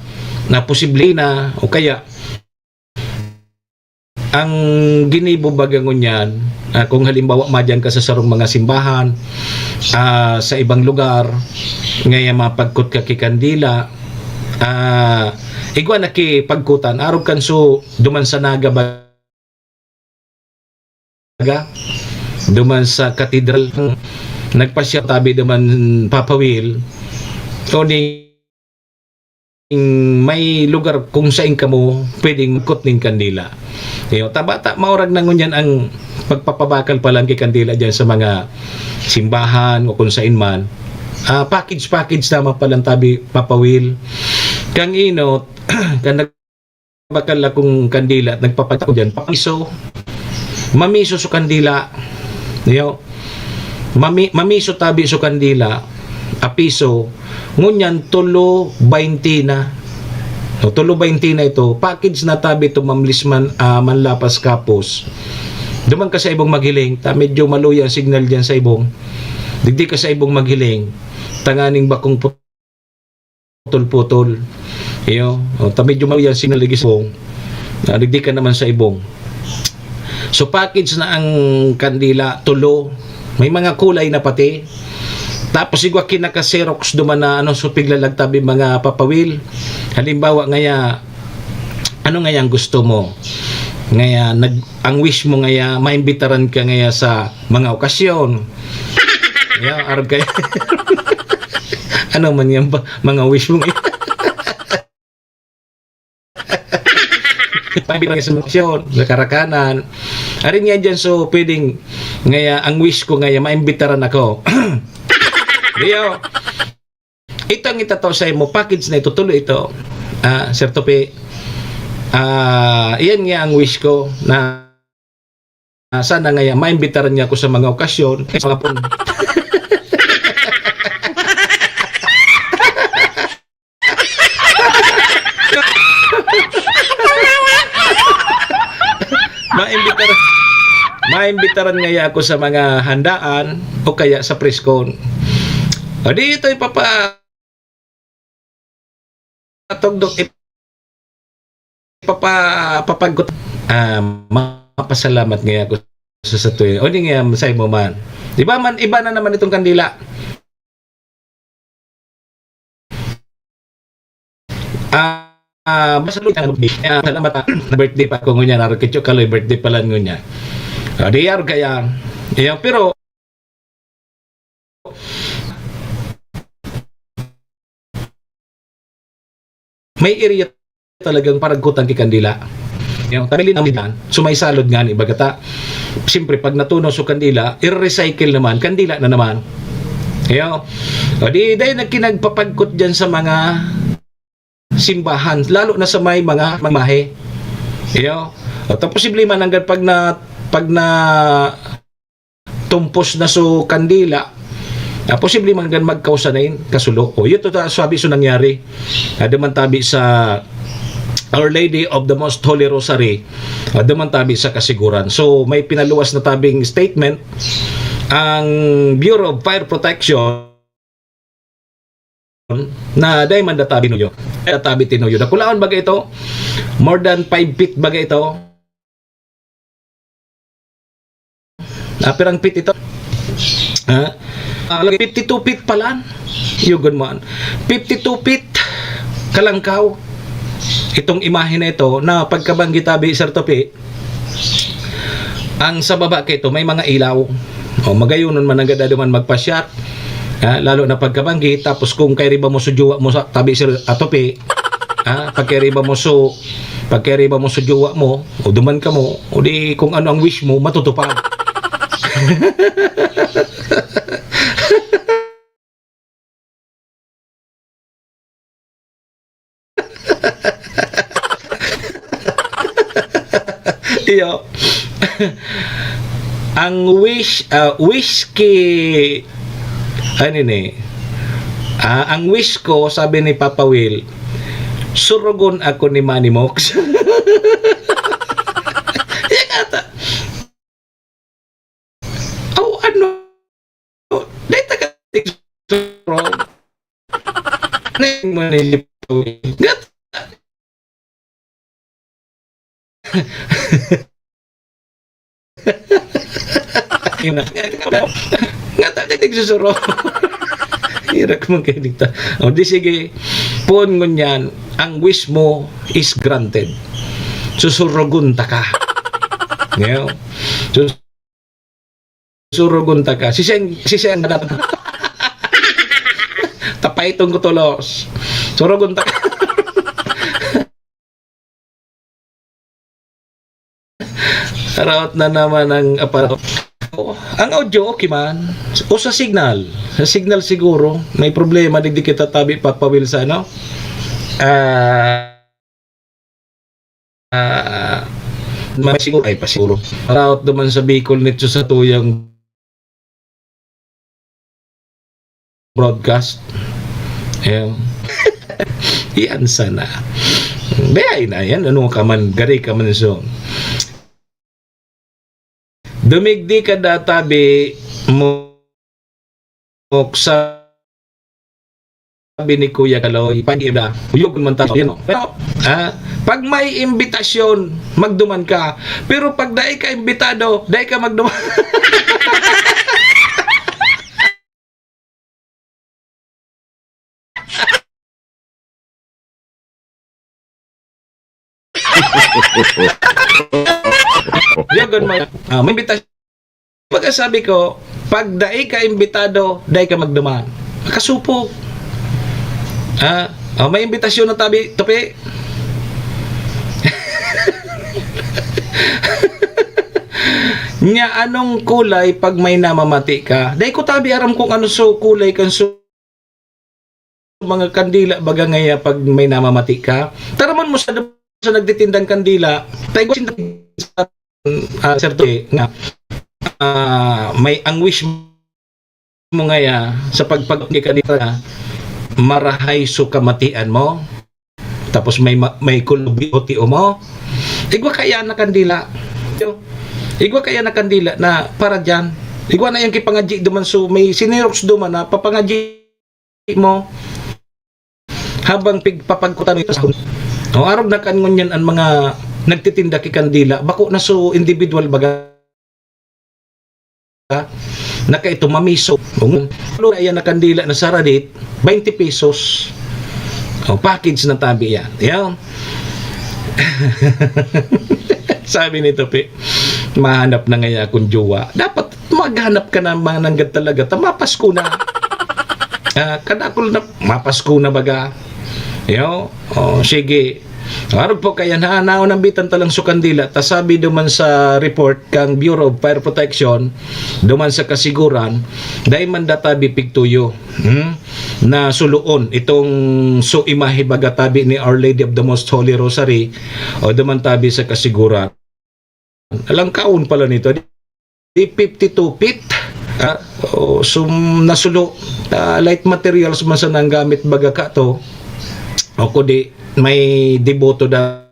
na posible na, o kaya ang ginibo baga ngunyan, ah, kung halimbawa madyan ka sa sarong mga simbahan, ah, sa ibang lugar, ngaya mapagkot ka ki kandila, ah, igwa na ki pagkutan, arog kan so duman sa Naga baga, duman sa katedral, nagpasya tabi duman Papa Will, o ning may lugar kung sain kamo pwedeng magkot nin kandila. Iyo, ta bata, maurag na ngunyan ang pagpapabakal pa lang ki kandila diyan sa mga simbahan o kung sain man. Ah, package, package naman pa lang tabi, Papa Will. Kang inot, kan nagbakal akong kandila at nagpapagkot diyan, papiso. Mamiso so kandila. Iyo. Mami-, mamiso tabi so kandila, apiso, ngunyan tulo baynte na. O, tulo baynte na ito. Package na tabi ito, Ma'am Lisman, ah, Manlapas Kapos. Duman ka sa ibong maghiling, ta medyo maluya ang signal diyan sa ibong. Digdi ka sa ibong maghiling, tanganing bakong putol-putol. Iyo, o, ta medyo maluya ang signal digdi sa ibong. Ah, digdi ka naman sa ibong. So, package na ang kandila, tulo. May mga kulay na pati. Tapos, igwa kinaka-Xerox duman na, ano, so piglalagtabi mga Papa Will. Halimbawa, ngaya, ano ngaya ang gusto mo? Ngaya, nag-, ang wish mo ngaya, maimbitaran ka ngaya sa mga okasyon. Ngaya, arog kaya. Ano man yan ba? Mga wish mo ngaya. Pabirang sa mga okasyon, sa karakanan. Arin nga dyan, so, pwedeng, ngaya, ang wish ko ngaya, maimbitaran ako. Rio, itong itataw sa imo, package na ito, tuloy ito. Ah, Sir Tope, ah, iyan nga ang wish ko na, ah, sana ngaya, maimbitaran niya ako sa mga okasyon. Sa mga pun- Maimbitaran, maimbitaran ngaya ako sa mga handaan o kaya sa press con. O di ito ipapa-, tugdok, ipapa-, papagkot. Ah, mapasalamat ngaya ako sa, sa tuyo. O di ngaya, sa imo man. Di ba man, iba na naman itong kandila. Ah, ah, masalutan ang birthday. Ah, salamat, ah, na birthday pa ako ngunyan. Arog kityo kaloy, birthday pala ngunyan. Ah, di arog kaya. Iyo, pero may area talagang paragkutan ki kandila. Yung tabilin ang bilan, so may salod nga ni bagata. Siyempre, pag natunaw so kandila, i-recycle naman, kandila na naman. Iyo. O di, dahil nagkinagpapagkot dyan sa mga simbahan, lalo na sa may mga mamahe. Iyo. O, ta posible man hanggang pag na, pag na tumpos na so kandila, ah, posible man hanggang magkausa na yun, kasulo. O, yun to ta-, sabi so nangyari. Ah, duman tabi sa Our Lady of the Most Holy Rosary, ah, duman tabi sa Kasiguran. So, may pinaluwas na tabing statement ang Bureau of Fire Protection na dai man databi nuyo. Databi tinuyo. Dakulaon baga ito? More than five feet baga ito? Ah, pirang feet ito? Ha? Ah, lagi fifty-two feet pala. Yugon mo an. Fifty-two feet kalangkaw. Itong imahe na ito na pagkabanggi tabi, Sir Topi, ang sa baba kay ito may mga ilaw. O, magayonon man ang gada duman magpasyat. Ha, lalo na pagkabanggi, tapos kung kay riba mo sa jowa mo sa tabi, Sir, ah, Topi, ha, pagkay riba mo so, pagkay riba mo sa jowa mo, o duman ka mo, o di kung ano ang wish mo, matutupad. Iyo. Ang wish, ah, wish ki, ano ni? Ah, ang wish ko, sabi ni Papa Will, "Surugon ako ni Manny Mox." Yan ata. Aw, ano? Dahil taga Tigsurong. Ano yung manilip ko? Gat-, Yun na. Nga taga Tigsurong. Hirak man kayo dito. O, di sige. Poon ngunyan, ang wish mo is granted. Susurugon ta ka. Ngayon, sus-, susurugon ta ka. Siseng, siseng na dapat. Tapay tong kutulos. Surugon ta ka. Raot na naman ang aparato. O, ang audio, okay man. O sa signal. Sa signal siguro, may problema. Digdi kita tabi, Papa Will, sa ano? Ah, ah, may siguro, ay, pa siguro. Raot naman sa Bicol, nito sa tuyang broadcast. Ayan. Iyan sana. Baya na yan. Ano ka man, gari ka man so. Dumigdi ka databi mo sa sabi ni Kuya Kaloy, pag-ibla, uyog man tayo. Yun, oh. Pero, ah, pag may imbitasyon, magduman ka. Pero pag dai ka imbitado, dai ka magduman. Yagon mo. Ah, may imbitasyon. Pagka sabi ko, pag dai ka imbitado, dai ka magduman. Makasupog. Ah, oh, may imbitasyon na tabi, tabi. Nya, anong kulay pag may namamati ka? Dai ko tabi aram kung ano so kulay kan so mga kandila baga ngaya pag may namamati ka. Taraman mo sa, sa nagtitindang kandila, tayo sa, ah, Sir Toy, nga, ah, may ang wish mo ngaya sa pagpag-, ni kanila, marahay so kamatian mo, tapos may ma-, may kulubi o tiyo mo. Igwa kaya na kandila. Igwa kaya na kandila na para diyan. Igwa na yung kipangadji duman so may sinirox duman na papangadji mo habang pigpapagkutan ito sa hon-, o, arog na kan ngunyan ang mga nagtitinda ki kandila, bako na so individual baga. Naka ito, mamiso. Kung ayan na kandila na saradit, twenty pesos. O, package na tabi yan. Yan. Sabi ni Topi, "Mahanap na ngaya akong jowa." Dapat maghanap ka na mga nanggad talaga. Ta, mapasko na. Ah, kadakol na, mapasko na baga. Yo, oh, sige. Arog po kaya na, naon ang bitan talang sukandila. Ta sabi duman sa report kang Bureau of Fire Protection, duman sa kasiguran, dai man databi pigtuyo. Hmm? Na suluon itong so imahe baga tabi ni Our Lady of the Most Holy Rosary o duman tabi sa kasiguran. Alangkaon pala nito, di fifty-two feet. Ah, o, so, nasulo, ah, light materials man sana ang gamit baga ka to. O kundi may deboto da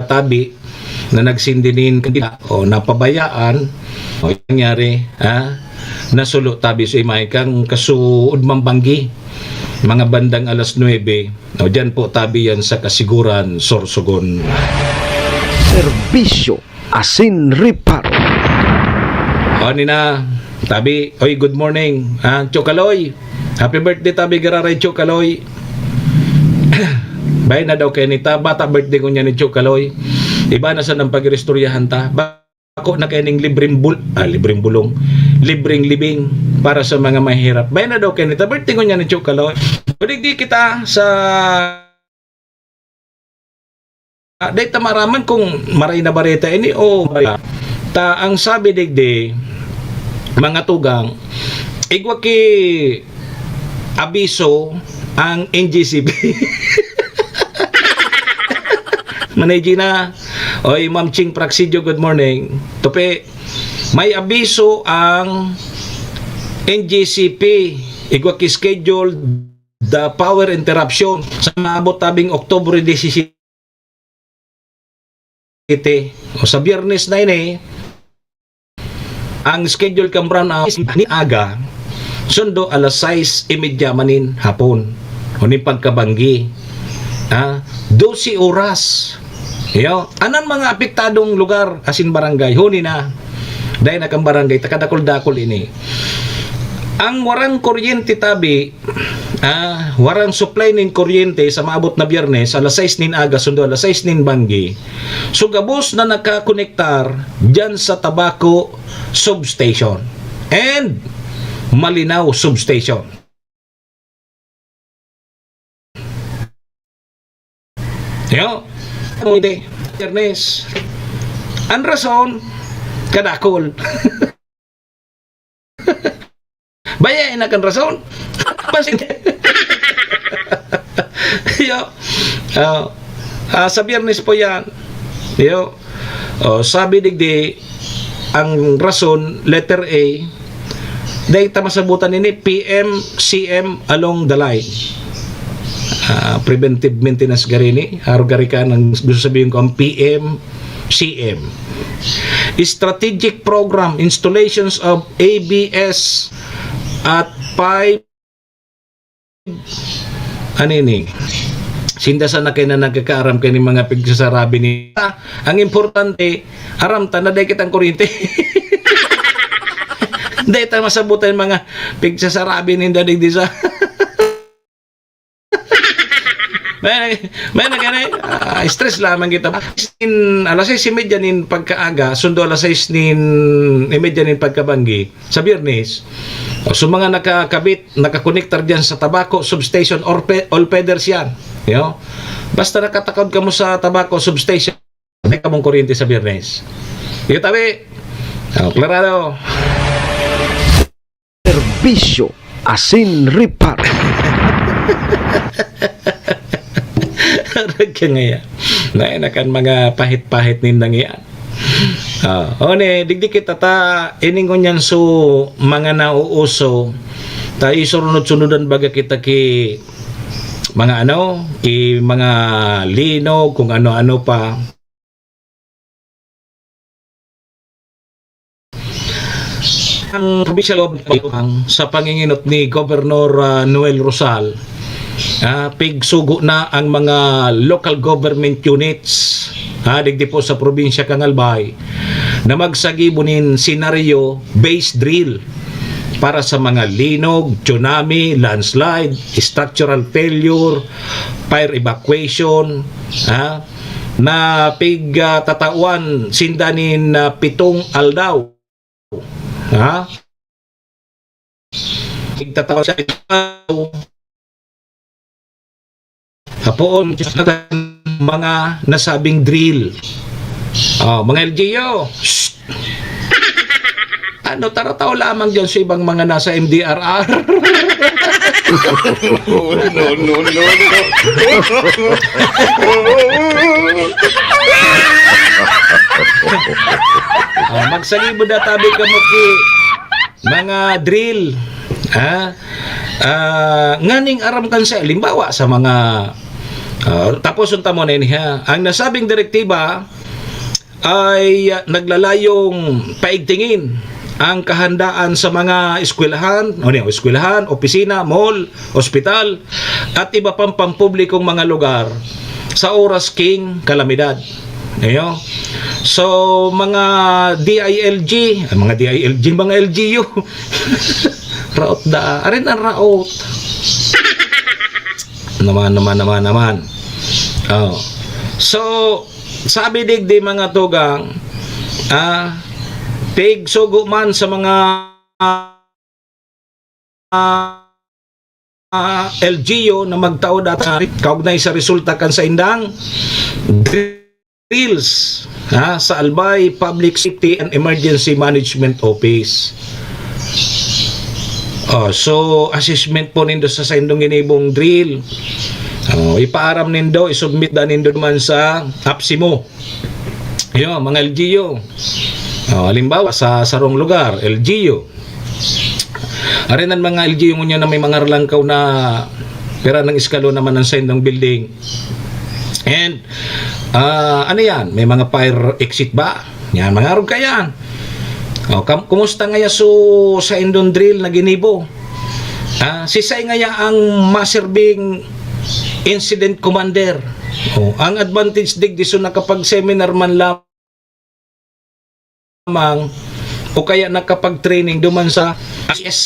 tabi na nagsindi nin kandila o napabayaan. O, nangyari, ha? Nasulo tabi sa imahe kang kasuod man banggi. Mga bandang alas nuebe. O, dyan po tabi yan sa Kasiguran, Sorsogon. Serbisyo asin reparo. O, ni na, Tabi, oy, good morning. Ah, Chokaloy. Happy birthday, tabi, giraray, Chokaloy. Bay na daw kay nita, bata birthday ko niya ni Chokaloy. Iba na sa nang pag-iristoryahan ta. Bako na kay ning libreng bul-, ah, libreng bulong. Libreng libing para sa mga mahirap. Bay na daw kay nita, birthday ko niya ni Chokaloy. Kudigdi kita sa Ah, dai ta maaraman kung maray na bareta ini o ta ang sabi digdi, mga tugang, igwa ki abiso ang N G C P. Manay Gina, oy, Ma'am Ching Praxidio, good morning. Tupi, may abiso ang N G C P, igwa ki scheduled the power interruption sa maabot tabing Oktubre disisete. O sa Biyernes na ini, ang schedule kan brownout is ni aga, sundo alas sais y media manin hapon. O ni pagkabanggi. Ah, dose oras. Iyo, anan mga apektadong lugar asin barangay? Huni na. Dai na kan barangay, takadakol-dakol ini. Ang warang kuryente tabi, ah, warang supply nin kuryente sa maabot na Biyernes, alas sais nin aga, sundo alas sais nin banggi. So, gabos na nakakonektar diyan sa Tabaco Substation and Malinao Substation. Yo, hindi. Ernest, ang rason, kadakol. Baya na kan rason. Pansin. Yo. Ah, ah, sa Biyernes po yan. Yo. Oh, sabi digdi, ang rason, letter A, dai ta masabutan ini, P M C M along the line. Ah, preventive maintenance gari ni, aro gari ka nang gusto sabihin ko ang P M C M. Strategic Program, installations of A B S at five, ano ini? Sinda sana kay na nagkakaaram kay ni mga pigsasarabi ni. Ang importante, aram ta na dai kitang kuryente. Dai ta masabutan mga pigsasarabi ninda digdi sa May, may na gani, ah, stress lamang kita. In, alas sais y media nin pagkaaga, sundo alas sais nin y media nin pagkabanggi, sa Biyernes. So, mga nakakabit, nakakonektar diyan sa Tabaco Substation or pe-, all feeders yan. Yo? Basta nakatakod kamo sa Tabaco Substation, may kamong kuryente sa Biyernes. Yo, tabi. Oh, klarado. Serbisyo asin reparo. Arag ka ngaya. Naay na kan mga pahit-pahit nindang iyan. Ah, o ni, digdi kita ta, ini ngunyan so mga nauuso, ta isurunod-sunudan baga kita ki mga ano, ki mga linog, kung ano-ano pa. Ang provincial government sa panginginot ni Governor, ah, Noel Rosal, ah, pigsugo na ang mga local government units, ah, digdi po sa probinsya kan Albay na magsagibo nin scenario-based drill para sa mga linog, tsunami, landslide, structural failure, fire evacuation, ah, na pig, ah, tatawan sinda nin, ah, pitong aldaw. Ha? Pig tatawan sa aldaw. Hapoon, mga nasabing drill. Oh, mga L G U, shh! Ano, tarataw lamang dyan sa ibang mga nasa M D R R. No, no, no, no. Ah, magsagibo na tabi kamo ki mga drill. Ha? Ah, nganing aram kan sa, halimbawa, sa mga, ah, tapos unta mo na ini, ha? Ang nasabing direktiba, ay, ah, naglalayong paigtingin ang kahandaan sa mga eskwelahan, o niya, eskwelahan, opisina, mall, ospital, at iba pang pampublikong mga lugar sa oras king kalamidad. Ayo. So, mga D I L G, ah, mga D I L G, mga L G U. Raot da, arin ang raot. Naman, naman, naman, naman. Oh. So, sabi digdi, mga tugang, ah, pigsugo man sa mga, ah, ah, L G U na magtao dati kaugnay sa resulta kan saindang drills, ha, sa Albay Public Safety and Emergency Management Office. Oh, so, assessment po nindo sa saindong ginibong drill. Oh, ipaaram nindo, isubmit da nindo man sa APSEMO. Yo, mga L G U. Oh, halimbawa, sa sarong lugar, L G U. Arin ang mga L G U ngunyan na may mga ralangkaw na pira ng eskalon naman ang saindong building. And, ah, ano yan? May mga fire exit ba? Yan, mga arog ka yan. O, kam-, kumusta ngaya so saindong drill na ginibo? Ah, sisay ngaya ang maserbing incident commander? O, ang advantage digdi so nakapag-seminar man lamang o kaya nakapag-training duman sa I C S.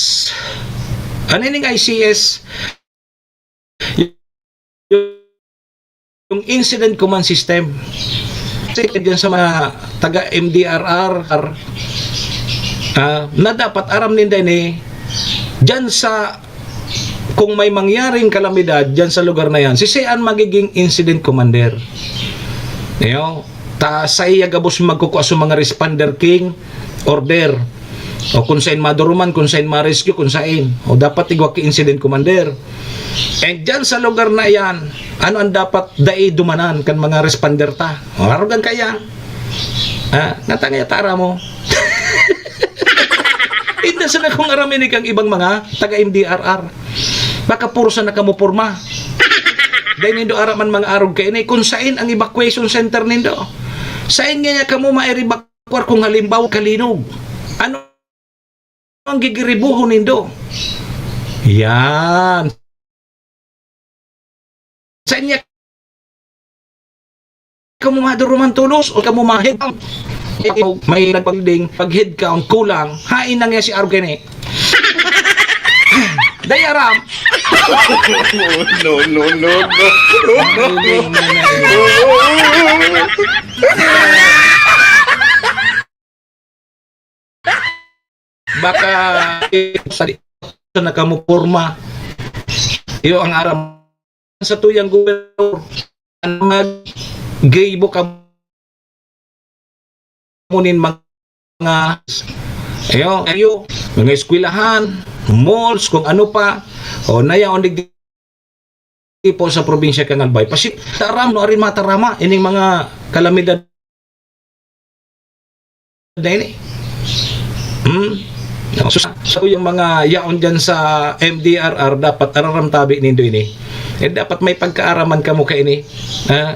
Ano ning I C S? Yung incident command system. Kasi dyan sa mga taga M D R R, ah, na dapat aram ninda ni dyan sa, kung may mangyaring kalamidad dyan sa lugar na yan, si siya ang magiging incident commander. Yo, ta sa iya gabos magkukua sa mga responder king order. O kung sain maduruman, kung sain ma-rescue, kung sain. O dapat igwa ki incident commander. And dyan sa lugar na iyan, ano ang dapat dai dumanan kan mga responder ta? O, arugan kaya. Ah, natangay at ara mo. Inda sana kung aram ini kang ibang mga taga M D R R. Baka puro sana kamo porma. Dahil nindo araman mga arog kaini kung sain ang evacuation center nindo. Sain nga kamo mairibakwar kung halimbawa kalinog? Ano ang gigiribuhon nindo? Yan. Sain nga kamo maduruman tolos o kamo ma-head count? May nagpagding, pag head count, kulang. Hain na nga si Arog kaini. Dai aram. No, no, no, no. Baka, eh, sa di-, sa nakamuporma. Iyo ang aram sa tuyang gobernador. Ang mag-, gay bo ka mo nin mga, iyo, iyo, mga eskwelahan, malls, kung ano pa. O, nayaon digdi po sa probinsya kan Albay. Pasi-, taram, no, arin matarama, ining mga kalamidad na ini. Hmm? So, sa, sa yung mga yaon dyan sa M D R R, dapat araram tabi nindo ini. Eh, dapat may pagkaaraman kamo kaini. Ha?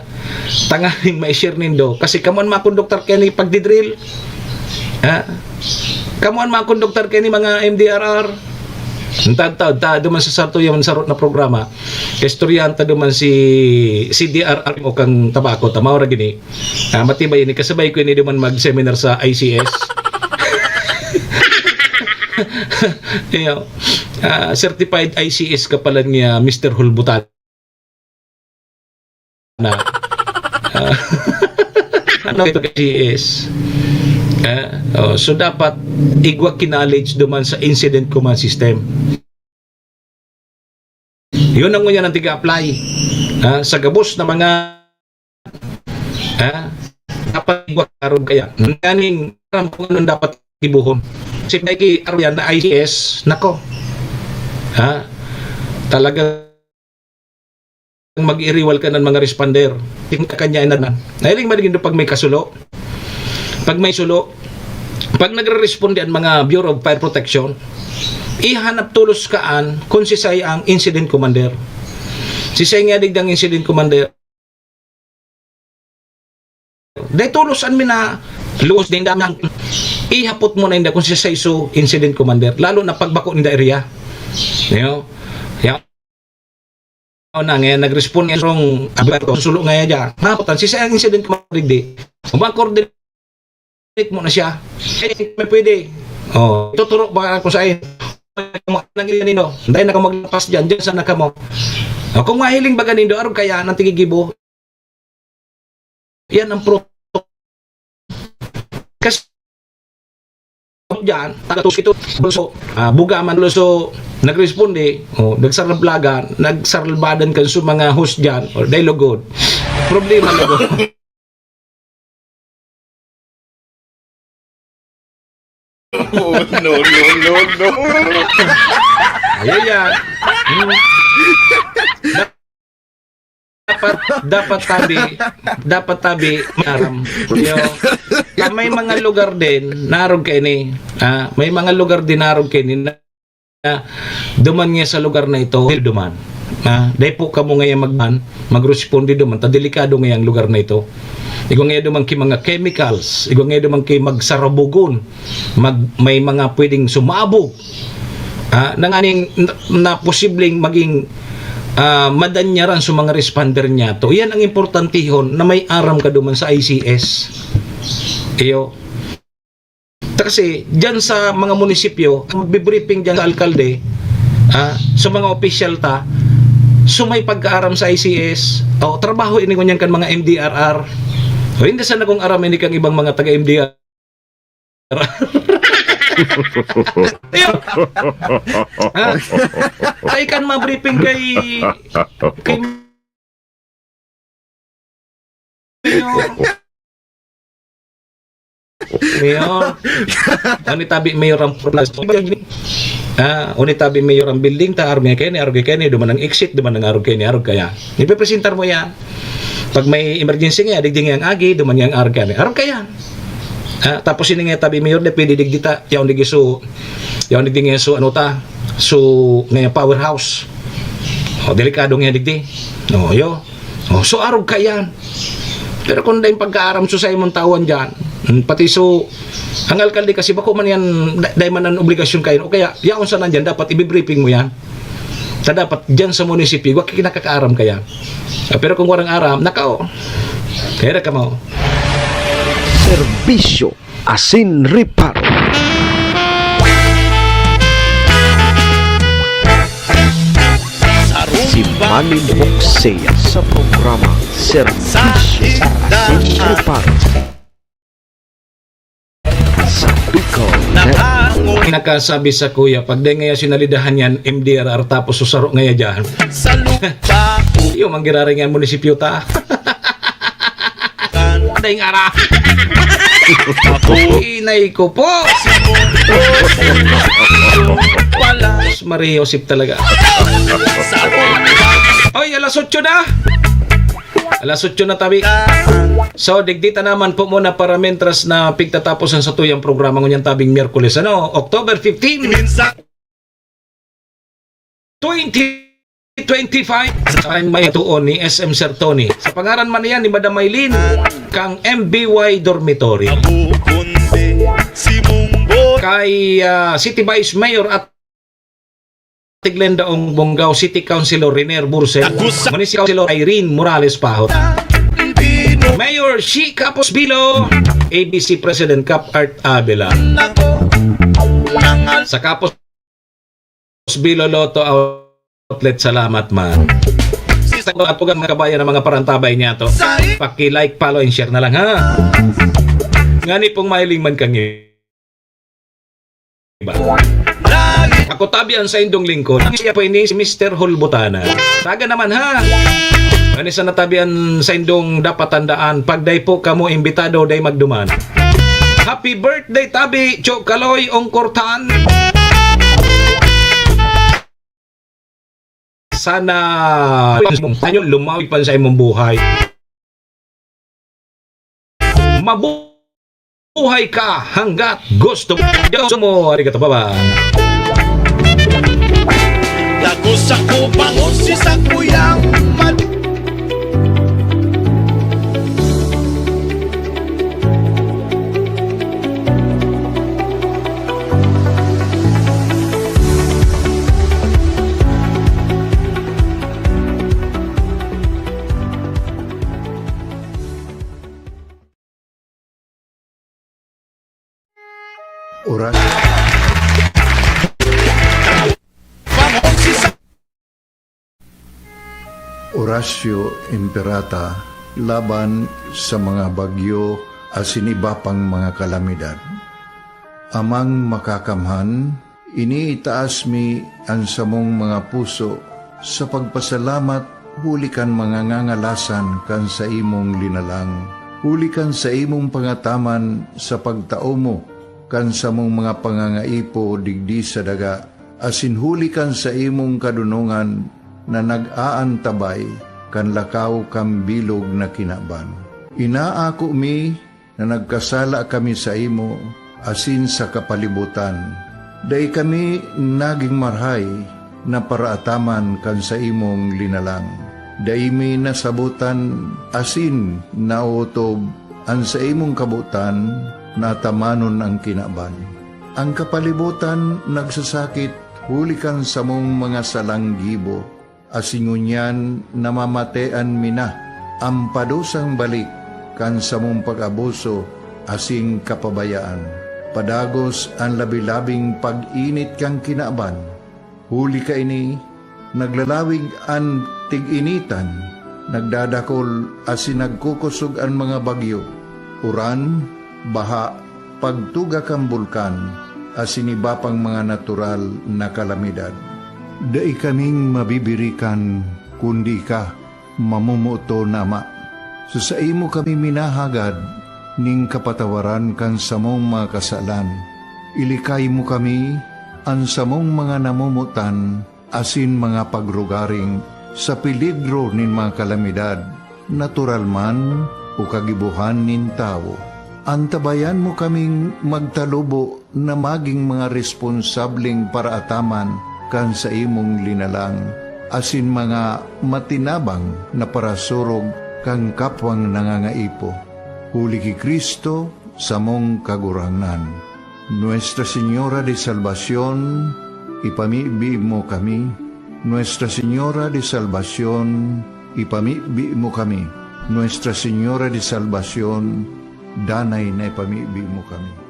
Tanganing ma-share nindo. Kasi kamo an makonduktar kaini pagdidrill. Ha? Kamo an makonduktar kaini, mga M D R R. Ang tagtad, ta, duman sa sarto yung sarot na programa. Istoryahan ta duman si, si D R R o kang tabako, tamaw ra gini. Ah, matibay ini. Kasabay ko ini duman mag-seminar sa I C S. Iyo. Ah, certified I C S ka pala niya, Mister Hulbutan. Na, ah, ano ito ka I C S? Ah, oh, so dapat igwa ki knowledge duman sa incident command system. Yun ang ngunyan ang tiga-apply. Ah, sa gabos na mga, ah, dapat igwa arog kaya. Kaning aram kung anong dapat gibuhon. Kasi may ki-, arog yan na I C S, nako. Ha? Talagang mag-iriwal ka ng mga responder. Tingka kanya na na. Nahiling man nindo pag may kasulo. Pag may sulo, pag nagre-responde ang mga Bureau of Fire Protection, ihanap tolos kaan kung sisay ang incident commander. Sisay nga digdang incident commander. Dahil tolos an mina, luos din dam lang. Ihapot mo na inda kung sisay so incident commander, lalo na pagbako ninda area. You know? Yan. na, ngayon nag-respond nga song, abi ko, sulo nga yan dyan. Mahapotan, si sa incident ko, di. Umang coordinate mo na siya. Eh, may pwede. Oh, ituturo ba ako sa iyo? Nang nindo, dahil na ka maglapas dyan, dyan sana ka mo. Oh, kung mahiling baga nindo, arog kaya nang tigigibo. Yan ang pro-, kasi diyan, taga Tusito, Bulso, ah, Bugaman, Bulso, nagresponde, oh, nagsarablagan, nagsaralbadan kan sa mga host diyan, or day lugod. Problema lugod. Oh, no, no, no, no. Ayun yan. Hmm. Dapat, dapat tabi, dapat tabi, maaram. Yo, ah, may mga lugar din, narog kaini. Ah, may mga lugar din narog kaini na, na duman niya sa lugar na ito, duman. Ah, dai po kamo ngayon magman, magresponde duman, ta delikado ngayang lugar na ito. Igwa ngayon duman ki mga chemicals, igwa ngayon duman ki magsarabugon, mag, may mga pwedeng sumabog. Ah, nanganing na, na posibleng maging, ah, madanyaran sa mga responder niya to. Yan ang importantihon na may aram ka duman sa I C S. Iyo. Ta kasi, dyan sa mga munisipyo, ang magbe-briefing dyan sa alkalde, ah, sa mga opisyal ta, so may pagkaaram sa I C S, o, trabaho ini ngunyan kan mga M D R R. O, hindi sa nagong aram ini kang ibang mga taga M D R R. Ayun. Ha? Ay, kan ma-briefing kay, kay Mayor. Mayor. Ano tabi, Mayor, ang purpose? Ah, uni tabi, Mayor, ang building, ta, arog kaya ni, arog kaya ni, duman ang exit, duman ang arog kaya ni, arog kaya. Ipipresentar mo yan. Pag may emergency nga, digdi nga ang agi, duman nga ang arog kaya ni, arog kaya. Ah, tapos ini nga tabi, Mayor, na pwede digdi ta, yaon digdi so, yaon digdi nga so, ano ta, so, nga powerhouse. O, delikado nga digdi. O, yo. O, so, arog kaya. Pero kung dahil pagkaaram so sa imong tawan dyan, hmm, pati so, ang alkalde kasi bako man yan, da-, dahil man ang obligasyon kayo, o kaya, yaon sa nandyan, dapat ibibriefing mo yan. Ta dapat dyan sa munisipyo, wa kinakakaaram kaya. Ah, pero kung warang aram, nakao. Kaya na ka mo. Serbisyo asin reparo. Si Manny Boksea sa programa Serbisyo asin Reparo. Sa Bicol Net. Nakasabi sa kuya, pag di ngaya sinalidahan yan, M D R R, tapos susaro ngaya dyan. Sa lupa ko. Yung manggiraring yan, munisipyo ta. Dahil ara. Ako. Inay ko po. Pala. Maria Josep talaga. Sa lupa. Oy, alas otso na. Alas otso na tabi. So, digdi ta naman po muna para mentras na pigtatapos ang satuyang programa ngunyan tabing Miyerkules, ano? October fifteen, twenty twenty-five. Sa may tuon ni S M Sir Tony. Sa pangaran man niya ni Madam Maylin, kang M B Y Dormitory. Kay, ah, City Vice Mayor at Tiglendaong Bongao City Councilor Renier Burse, Municipal Councilor Irene Morales Pahot, Mayor Shi Capos Bilo, A B C President Cap Art Avila. Sa Capos Bilo Lotto Outlet, salamat man. Sa atugang mga kabayan ng mga parantabay niya to, paki-like, follow, and share na lang, ha? Ngani pong mahiling man kang iba. Ako tabi ang saindong lingkod. Ang siya po ini si Mister Hulbutana. Taga naman, ha? Ano sa natabi ang saindong dapat tandaan? Pag day po kamo imbitado, day magduman. Happy birthday, tabi, Cho Kaloy Ongkortan. Sana tayo lumawi pa sa imong buhay. Mabuhay ka hanggat gusto mo. Arigato, baba. Lagos ako, bangon si sakuyang mad- Oras. Orasyo Imperata laban sa mga bagyo asin iba pang mga kalamidad. Amang Makakamhan, iniitaas mi an samong mga puso sa pagpasalamat huli kan mga ngangalasan kan saimong linalang, huli kan saimong pangataman sa pagtao mo kan samong mga pangangaipo digdi sa daga, asin huli kan saimong kadonongan na nag-aantabay kan lakaw kan bilog na kinaban. Inaako mi na nagkasala kami saimo asin sa kapalibotan. Dai kami nagin marahay na paraataman kan saimong linalang. Dai mi nasabotan asin naotob an saimong kabotan na atamanon an kinaban. An kapalibotan nagsasakit huli kan samong mga salang gibo, asin ngunyan namamatean mi na an padusang balik kan samong pag-abuso asin kapabayaan. Padagos an labi-labing pag-init kan kinaban. Huli kaini, naglalawig an tig-initan, nagdadakol asin nagkukosog an mga bagyo, uran, baha, pagtuga kan bulkan, asin iba pang mga natural na kalamidad. Dai kaming mabibirikan kundi ika, mamomoton na Ama. Sa saimo kami minahagad nin kapatawaran kan samong mga kasalan. Ilikay mo kami, an samong mga namomotan, asin mga pagrugaring sa peligro nin mga kalamidad, natural man o kagibohan nin tawo. Antabayan mo kaming magtalubo na magin mga responsableng paraataman kan saimong linalang, asin mga matinabang na parasurog kan kapwang nangangaipo. Huli ki Cristo, samong Kagurangnan. Nuestra Señora de Salvacion, ipamibi mo kami. Nuestra Señora de Salvacion, ipamibi mo kami. Nuestra Señora de Salvacion, danay na ipamibi mo kami.